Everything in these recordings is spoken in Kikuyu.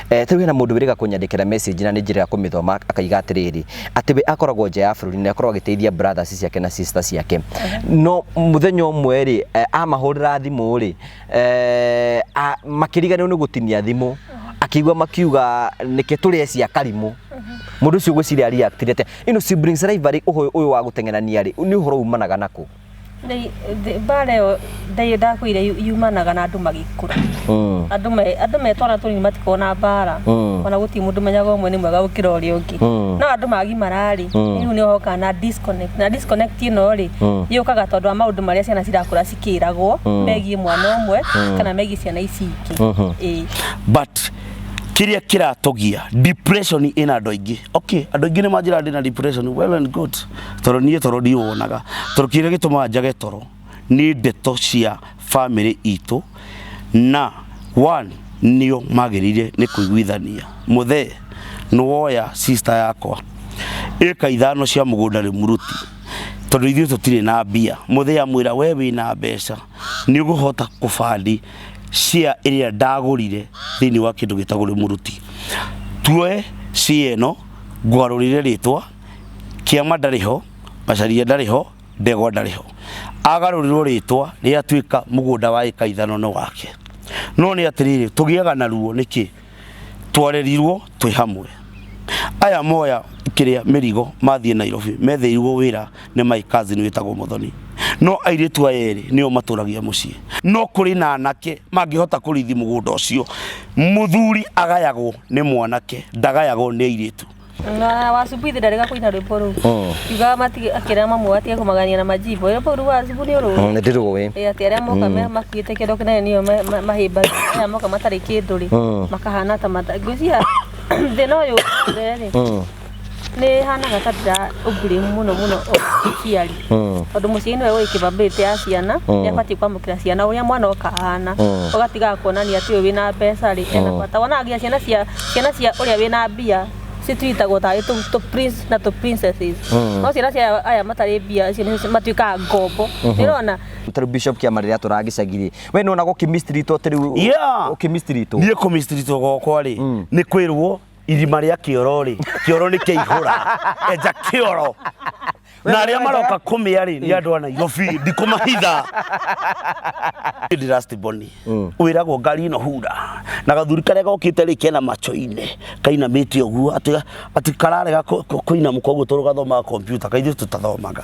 Ta rĩu hena mũndũ wĩrĩga kũnyandĩkĩra message na nĩ njĩra ya kũmĩthoma akaiga atĩrĩrĩ, atĩ we akoragwo nja ya bũrũri na akoragwo agĩteithia brothers ciake na sister ciake. No mũthenya ũmwe rĩ, amahũrĩra thimũ rĩ, makĩriganĩrwo nĩ gũtinia thimũ, akĩigua makiuga nĩkĩ tũrĩe cia karimũ. Mũndũ ũcio ngwĩciria react atĩa? Ĩno siblings rivalry ũyũ wa gũteng'erania rĩ, nĩ ũhoro umanaga nakũ? Mbara ĩyo ndakwĩire yumanaga na andũ magĩkũra. Andũ me twana tũnini matikoragwo na mbara. Ona gũtirĩ mũndũ ũmenyaga ũmwe nĩ mwega gũkĩra ũrĩa ũngĩ. No andũ magimara rĩ, rĩu nĩho hokaga na disconnect. Na disconnect ĩno rĩ, yũkaga tondũ wa maũndũ marĩa ciana cirakũra cikĩragwo megiĩ mwana ũmwe kana megiĩ ciana ici ingĩ. Ĩĩ. But kĩrĩa kĩratũgia depression ĩna andũ aingĩ. Okay, andũ aingĩ nĩ manjĩraga ndĩna depression, well and good, tondũ niĩ toro ndiwonaga, tondũ kĩrĩa gĩtũmaga njage toro nĩ ndeto cia family itũ, na one nĩo magĩrĩire nĩ kũiguithania. Mũthee nĩ woya sister yakwa ĩka 5 cia mũgũnda Rĩmuruti, tondũ ithuĩ tũtirĩ na mbia. Mũthee amwĩra we wĩna mbeca nĩ ũgũhota kũbandi share ĩrĩa ndagũrire thĩinĩ wa kĩndũ gĩtagwo Rĩmuruti. Tuoe share ĩno ngwarũrĩre rĩtwa, Kĩama ndarĩ ho, Macharia ndarĩ ho, Ndegwa ndarĩ ho. Agarũrĩrwo rĩtwa rĩatuĩka mũgũnda wa ĩka 5 nĩ wake. No nĩ atĩrĩrĩ, tũgĩaga na ruo nĩkĩ? Twarerirwo twĩ hamwe. Aya moya kĩrĩa mĩrigo mathiĩ Nairobi metheirwo wĩra nĩ my cousin wĩtagwo Muthoni. No airĩtu aya erĩ nĩo matũragia mũciĩ. No kũrĩ na anake mangĩhota kũrithi mũgũnda ũcio. Mũthuri agayagwo nĩ mwanake, ndagayagwo nĩ airĩtu. Na Wacubu ithe ndarega kũina rwĩmbo rũu. Yugaga matige akĩra mamu atige kũmagania na majimbo. Rwĩmbo rũu Wacubu nĩ ũrũĩ. Nĩ ndĩrũĩ. Ĩ atĩ arĩa moka makuĩte kĩndũ kĩnene nĩo mahĩmbagia, aya moka matarĩ kĩndũ rĩ, makahana ta mata. Ngwĩciria thĩna ũyũ wothe rĩ, nĩ hanaga ta ndĩra blame mũno mũno mũciari. Tondũ mũciari nĩwe ũĩ capability ya ciana, nĩ abatiĩ kwamũkĩra ciana ũrĩa mwana oka ahana, ũgatigaga kuonania atĩ ũyũ wĩna mbeca rĩ ena bata. Wonaga nginya ciana cia ũrĩa wĩna mbia citwitagwo tarĩ tũ prince na tũ princesses. No ciana cia aya matarĩ mbia icio nĩcio matuĩkaga ngombo. Nĩ ũrona? Ta rĩu Bishop Kĩama rĩrĩa atũraga gĩcagi rĩ, we nĩ wonaga ũkĩ-mistreatwo ta rĩu ũkĩ-mistreatwo? Niĩ kũ-mistreatwo gwakwa rĩ, nĩ kwĩrwo irima rĩa kĩoro rĩ, kĩoro nĩ kĩaihũra, enja kĩoro. Na arĩa maroka kũmĩa rĩ, nĩ andũ a Nairobi, ndikũmahitha. Ndĩ last born. Wĩragwo ngari ĩno hura. Na gathuri karĩa gokĩte rĩ kena macho-inĩ, kainamĩte ũguo, atĩ kararega kũinamũka ũguo tondũ gathomaga kompiuta, kaithuĩ tũtathomaga.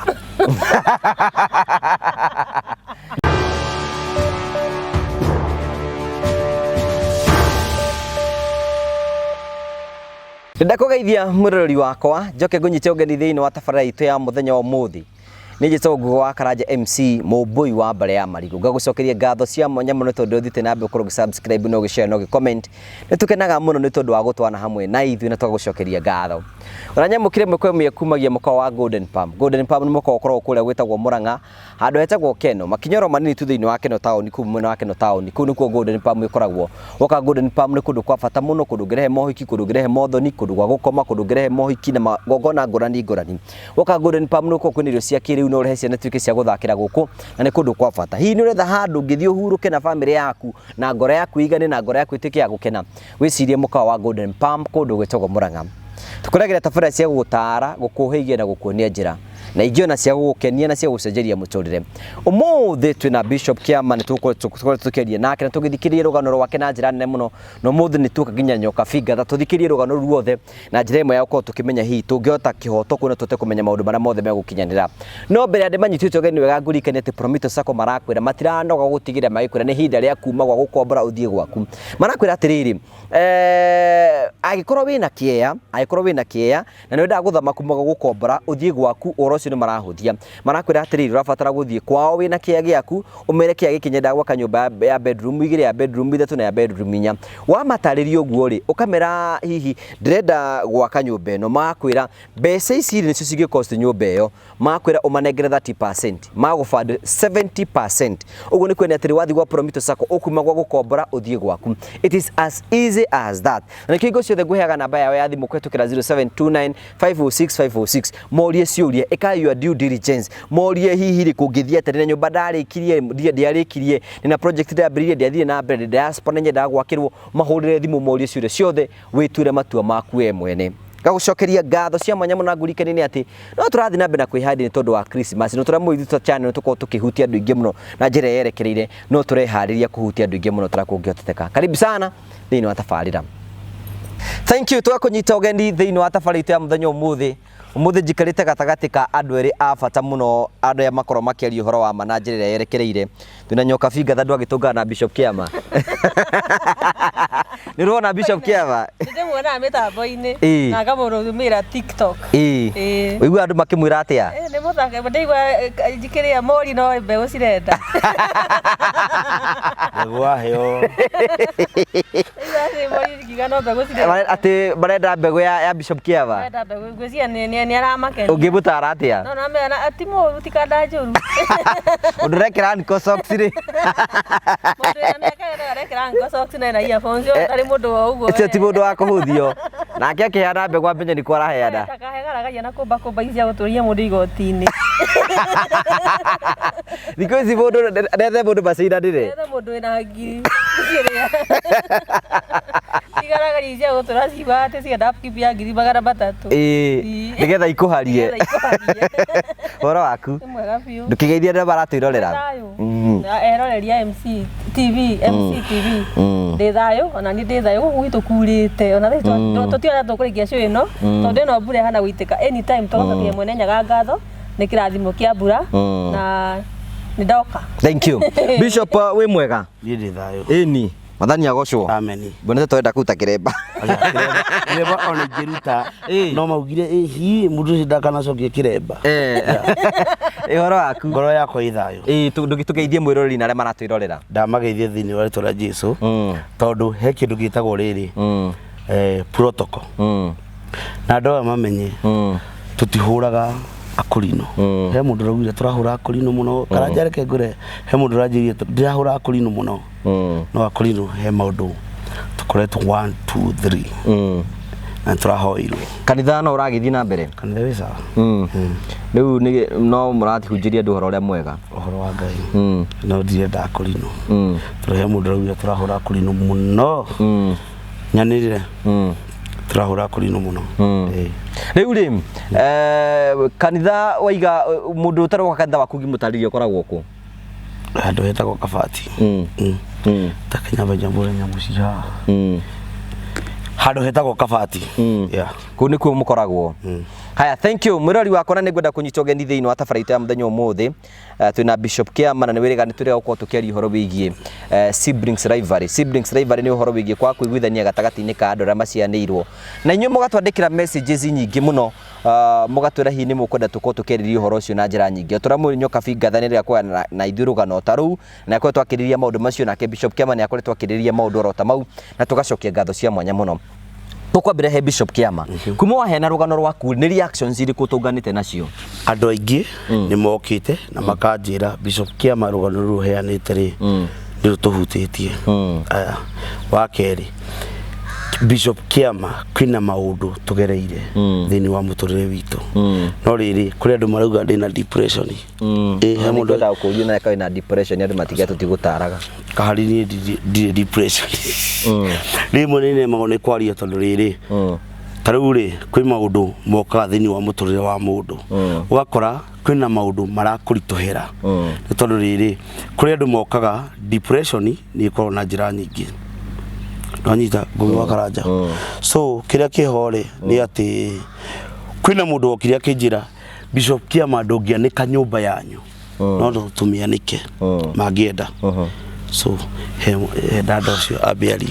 Ndakũgeithia mwĩroreri wakwa, njoke ngũnyite ũgeni thĩinĩ wa tabarĩra itũ ya mũthenya wa ũmũthĩ. Nĩ njĩtagwo Ngugo wa Karanja MC, mũmbũi wa mbarĩ ya marigũ. Ngagũcokeria ngatho cia mwanya mũno tondũ ũthiĩte na mbere gũkorwo ũgĩ-subscribe na ũgĩ-share na ũgĩ-comment. Nĩ tũkenaga mũno nĩ tondũ wa gũtwana hamwe na ithuĩ na tũgagũcokeria ngatho. Ona nyamũkĩre ĩmwe kwa ĩmwe kumagia mũkawa wa Golden Palm. Golden Palm nĩ mũkawa ũkoragwo kũrĩa gwĩtagwo Murang'a, handũ hetagwo Keno, makinya oro manini tu thĩinĩ wa Keno taũni, kũu mwena wa Keno taũni, kũu nĩkuo Golden Palm ĩkoragwo. Woka Golden Palm nĩ kũndũ kwa bata mũno, kũndũ ũngĩrehe mohiki, kũndũ ũngĩrehe mothoni, kũndũ gwa gũkoma, kũndũ ũngĩrehe mohiki na magongona ngũrani ngũrani. Woka Golden Palm nĩ gũkoragwo kwĩna irio cia kĩrĩu no ũrehe ciana ituĩke cia gũthakĩra gũkũ, na nĩ kũndũ kwa bata. Hihi nĩ ũretha handũ ũngĩthiĩ ũhurũke na bamĩrĩ yaku, na ngoro yaku ĩigane, na ngoro yaku ĩtuĩke ya gũkena? Wĩcirie mũkawa wa Golden Palm kũndũ gwĩtagwo Murang'a. Tũkũrehagĩra tabarĩra cia gũgũtaara, gũkũhĩgia na gũkuonia njĩra, na ingĩ ona cia gũgũkenia na cia gũgũcenjeria mũtũrĩre. Ũmũthĩ twĩna Bishop Kĩama, nĩ tũgũkorwo tũkĩaria nake na tũgĩthikĩrĩria rũgano rwake na njĩra nene mũno, na ũmũthĩ nĩ tuoka nginya Nyoka Finga tũthikĩrĩrie rũgano rũu ruothe na njĩra ĩmwe ya gũkorwo tũkĩmenya hihi tũngĩhota kĩhoto kuona tũhote kũmenya maũndũ marĩa mothe megũkinyanĩra. No mbere ya ndĩmanyitĩte ũgeni wega ngũririkanie atĩ Promito Sacco marakwĩra matiranoga gũtigĩrĩra magĩkwĩra nĩ ihinda rĩa kuma gwa gũkombora ũthiĩ gwaku. Marakwĩra atĩrĩrĩ, angĩkorwo wĩna kĩea, angĩkorwo wĩna kĩea na nĩ wendaga gũthama kuma gwa gũkombora ũthiĩ gwaku, ũhoro ũcio nĩ marahũthia. Marakwĩra atĩrĩrĩ, ũrabatara gũthiĩ kwao wĩna kĩea gĩaku, ũmere kĩea gĩkĩ nyendaga gwaka nyũmba ya bedroom 2, ya bedroom 3 na ya bedroom 4. Wamatarĩria ũguo rĩ, ũkamera hihi ndĩrenda gwaka nyũmba ĩno, magakwĩra mbeca ici rĩ nĩcio cingĩ cost nyũmba ĩyo, magakwĩra ũmanengere 30%, magũ fund 70%. Ũguo nĩ kuonania atĩrĩ, wathiĩ gwa Promito Sacco ũkuma gwa gũkombora ũthiĩ gwaku. It is as easy as that. Na nĩkĩo hingo ciothe ngũheaga namba yao ya thimũ kũhetũkĩra 0729 506 506, morie ciũria, ĩka Ĩka your due diligence, morie hihi rĩ kũngĩthiĩ atĩa, ndĩna nyũmba ndarĩkirie, ndiarĩkirie, ndĩna project ndambĩrĩirie ndiathire na mbere, ndĩ diaspora nyendaga gwakĩrwo, mahũrĩre thimũ morie ciũria ciothe, wĩtuĩre matua maku we mwene. Ngagũcokeria ngatho cia mwanya mũno na ngũririkanie nĩ atĩ no tũrathiĩ na mbere na kwĩharĩria nĩ tondũ wa Christmas. No tũramũĩ ithuĩ ta channel tũkorwo tũkĩhutia andũ aingĩ mũno na njĩra yerekereire, no tũreharĩria kũhutia andũ aingĩ mũno ta ũrĩa kũngĩhoteteka. Karibu sana thĩinĩ wa tabarĩra. Thank you, twakũnyita ũgeni thĩinĩ wa tabarĩra itũ ya mũthenya ũmũthĩ. Ũmũthĩ njikarĩte gatagatĩ ka andũ erĩ a bata mũno, andũ arĩa makoragwo makĩaria ũhoro wa ma na njĩra ĩrĩa yerekereire. Twĩna Nyoka Bingatha ndwagĩtũngana na Bishop Kĩama. Nĩ ũrona Bishop Kĩama? Ndĩmuonaga mĩtambo-inĩ Ĩĩ. na ngamũrũmĩrĩra TikTok. Ĩĩ. Ĩĩ. Ũiguaga andũ makĩmwĩra atĩa? Ĩĩ, nĩ mũthaka ndaigua kĩrĩa mori no mbegũ cirenda. Mbegũ waheo. Ndaigua atĩ mori ngiuga no mbegũ cirenda. Atĩ marenda mbegũ ya Bishop Kĩama. Marenda mbegũ ngwĩciria nĩ aramakenia. Ũngĩmũtara atĩa? No namera ti mũru ti kanda njũru. Ũndũ ũrekĩra ankle socks rĩ. Mũndũ wĩna mĩaka ĩno arekĩra ankle socks na ena earphones ũyũ ndarĩ mũndũ wa ũguo. Ũcio ti mũndũ wa kũhũthio. Nake akĩheana mbegũ amenye nĩ kũ araheana. Takahegaragaria na kũmba kũmba ici cia gũtũria mũndũ igoti-inĩ. Thikũ ici mũndũ ndethe mũndũ macindanĩre. Ndethe mũndũ wĩna ngiri kĩrĩa. Igaragaria ici cia gũtũra ciugaga atĩ cienda upkeep ya 300,000. Ĩĩ, Ĩĩ. nĩgetha ikũharie. Nĩgetha ikũharie. Ũhoro waku? Nĩ mwega biũ. Ndũkĩgeithie andũ arĩa maratwĩrorera. Thayũ. Mm. Na eroreri a MC TV, MC TV. Ndĩ thayũ, ona niĩ ndĩ thayũ. Gũkũ gwitũ kurĩte. Ona thaa ici tũtiona tũkũrĩkia show ĩno, tondũ ĩno mbura ĩhana gũitĩka anytime. Tũgacokeria mwene Nyaga ngatho nĩ kĩrathimo kĩa mbura na nĩ ndoka. Thank you. Bishop wĩ mwega? Niĩ ndĩ thayũ. Ĩni. Mwathani agocwo. Amen. Mbonete twenda kũruta kĩremba. Kĩremba ona ingĩruta Ĩĩ. no maugire ĩhi mũndũ ũcio ndakanacokie kĩremba. Ũhoro waku? Ngoro yakwa ĩ thayũ. Ĩĩ, tũgeithie mwĩroreri na arĩa maratwĩrorera. Ndamageithie thĩinĩ wa rĩtwa rĩa Jesu tondũ he kĩndũ gĩtagwo rĩrĩ protocol na andũ aya mamenye tũtihũraga akũrinũ. He mũndũ ũraugire tũrahũra akũrinũ mũno Karanja, reke ngwĩre he mũndũ ũranjĩrire ndĩrahũra akũrinũ mũno no akũrinũ he maũndũ tũkoretwo 1 2 3 na tũrahoirwo. Kanitha no ũragĩthiĩ na mbere? Kanitha wĩ sawa. Rĩu no mũrahunjĩria andũ ũhoro ũrĩa mwega? Ũhoro wa Ngai no ndirenda akũrinũ tondũ he mũndũ ũraugire tũrahũra akũrinũ mũno nyanĩrĩre tũrahũra akũrinũ mũno. Ĩĩ. Rĩu rĩ kanitha waiga mũndũ ũtarĩ wa kanitha waku ũngĩmũtarĩria ũkoragwo kũ? Handũ hetagwo Kabati. Ta Kenya nyambũre nyamũ ci haha handũ hetagwo Kabati. Yeah. Kũu nĩkuo mũkoragwo. Haya, thank you mwĩrori wakwa, na nĩngwenda kũnyita ũgeni thĩinĩ wa tabarĩra itũ ya mũthenya ũmũthĩ. Twĩna Bishop Kĩama na nĩ wĩrĩga nĩ tũrĩga gũkorwo tũkĩaria ũhoro wĩgiĩ siblings rivalry. Siblings rivalry nĩ ũhoro wĩgiĩ kwaga kũiguithania gatagatĩ-inĩ ka andũ arĩa macianĩirwo, na inyuĩ mũgatwandĩkĩra messages nyingĩ mũno, mũgatwĩra hihi nĩ mũkwenda tũkorwo tũkĩarĩria ũhoro ũcio na njĩra nyingĩ. Tũrĩa mũrĩ Nyoka Bingatha nĩ rĩrĩa kwaria na ithuĩ rũgano ta rũu na akoretwo akĩrĩria maũndũ macio, nake Bishop Kĩama nĩ akoretwo akĩrĩria maũndũ oro ta mau, na tũgacokia ngatho cia mwanya mũno. Tũkwambĩra he Bishop Kĩama, kuma waheana rũgano rwaku nĩ reactions irĩkũ tũnganĩte nacio? Andũ aingĩ nĩ mokĩte na makanjĩra, Bishop Kĩama, rũgano rũrũ ũheanĩte rĩ nĩ rũtũhutĩtie. Aya, wa kerĩ, Bishop Kĩama, kwĩna maũndũ tũgereire thĩinĩ wa mũtũrĩre witũ, no rĩrĩ kũrĩ andũ marauga ndĩna depression. Ĩ he mũndũ Nĩngwendaga gũkũria na wĩna depression, andũ matiga tũtigũtaraga. Kahari niĩ ndirĩ depression. Rĩmwe nĩ nemagwo nĩ kwaria tondũ rĩrĩ ta rĩu rĩ kwĩ maũndũ mokaga thĩinĩ wa mũtũrĩre wa mũndũ, ũgakora kwĩna maũndũ marakũritũhĩra nĩ tondũ rĩrĩ kũrĩ andũ mokaga. Depression nĩ ĩkoragwo na njĩra nyingĩ, nwanyita Ngũgĩ wa Karanja? So kĩrĩa kĩho rĩ nĩ atĩ kwĩna mũndũ wokire akĩnjĩra, Bishop Kĩama, ndũngĩanĩka nyũmba yanyu no tũmĩanĩke mangĩenda. So he dada ũcio ambe arie.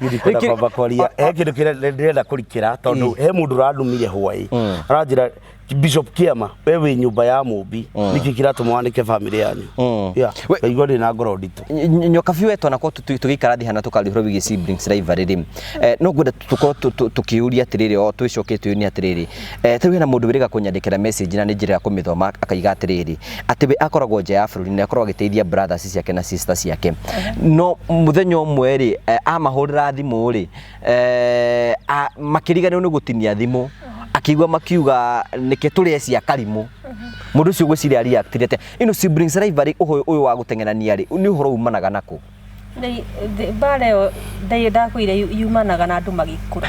Niĩ ndikwenda kwamba kwaria, he kĩndũ kĩrĩa ndĩrenda kũrikĩra tondũ he mũndũ ũrandumire hwaĩ aranjĩra, Bishop Kĩama, we wĩ nyũmba ya mũmbi, nĩkĩ kĩratũma wanĩke family yanyu? Yeah, ngaigua ndĩ na ngoro nditũ. Nyoka biũ wetwo nakorwo tũgĩikara thĩ hana tũkaria ũhoro wĩgiĩ siblings rivalry rĩ, no ngwenda tũkorwo tũkĩũria atĩrĩrĩ, o twĩcoke twĩyũrie atĩrĩrĩ, ta rĩu hena mũndũ wĩrĩga kũnyandĩkĩra message na nĩ njĩra ya kũmĩthoma, akaiga atĩrĩrĩ, atĩ we akoragwo nja ya bũrũri na akoragwo agĩteithia brothers ciake na sisters ciake, no mũthenya ũmwe rĩ amahũrĩra thimũ rĩ, makĩriganĩrwo nĩ gũtinia thimũ. Akĩigua makiuga nĩkĩ tũrĩe cia karimũ. Mũndũ ũcio gwĩciria reactire atĩa? Ino siblings rivalry ũhoro ũyũ wa gũteng'erania rĩ, nĩ ũhoro umanaga nakũ? Mbara ĩyo ndakwĩire yumanaga na andũ magĩkũra.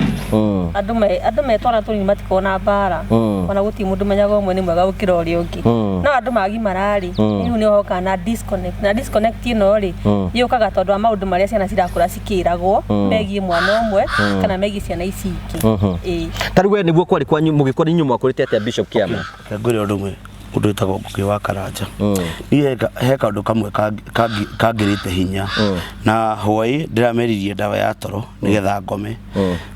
Andũ me andũ me twana tũnini matikoragwo na mbara. Ona gũtirĩ mũndũ ũmenyaga ũmwe nĩ mwega gũkĩra ũrĩa ũngĩ. No andũ magimara rĩ, rĩu nĩho hokaga na disconnect. Na disconnect ĩno rĩ, yũkaga tondũ wa maũndũ marĩa ciana cirakũra cikĩragwo megiĩ mwana ũmwe kana megiĩ ciana ici ingĩ. Ĩĩ. Ta rĩu we nĩguo kwarĩ kwanyu mũgĩkũra inyuĩ mwakũrĩte atĩa Bishop Kĩama? Reke ngwĩre ũndũ ũmwe mũndũ wĩtagwo Ngũgĩ wa Karanja. Niĩ he kaũndũ kamwe kangĩrĩte hinya na hwaĩ ndĩrameririe ndawa ya toro nĩgetha ngome.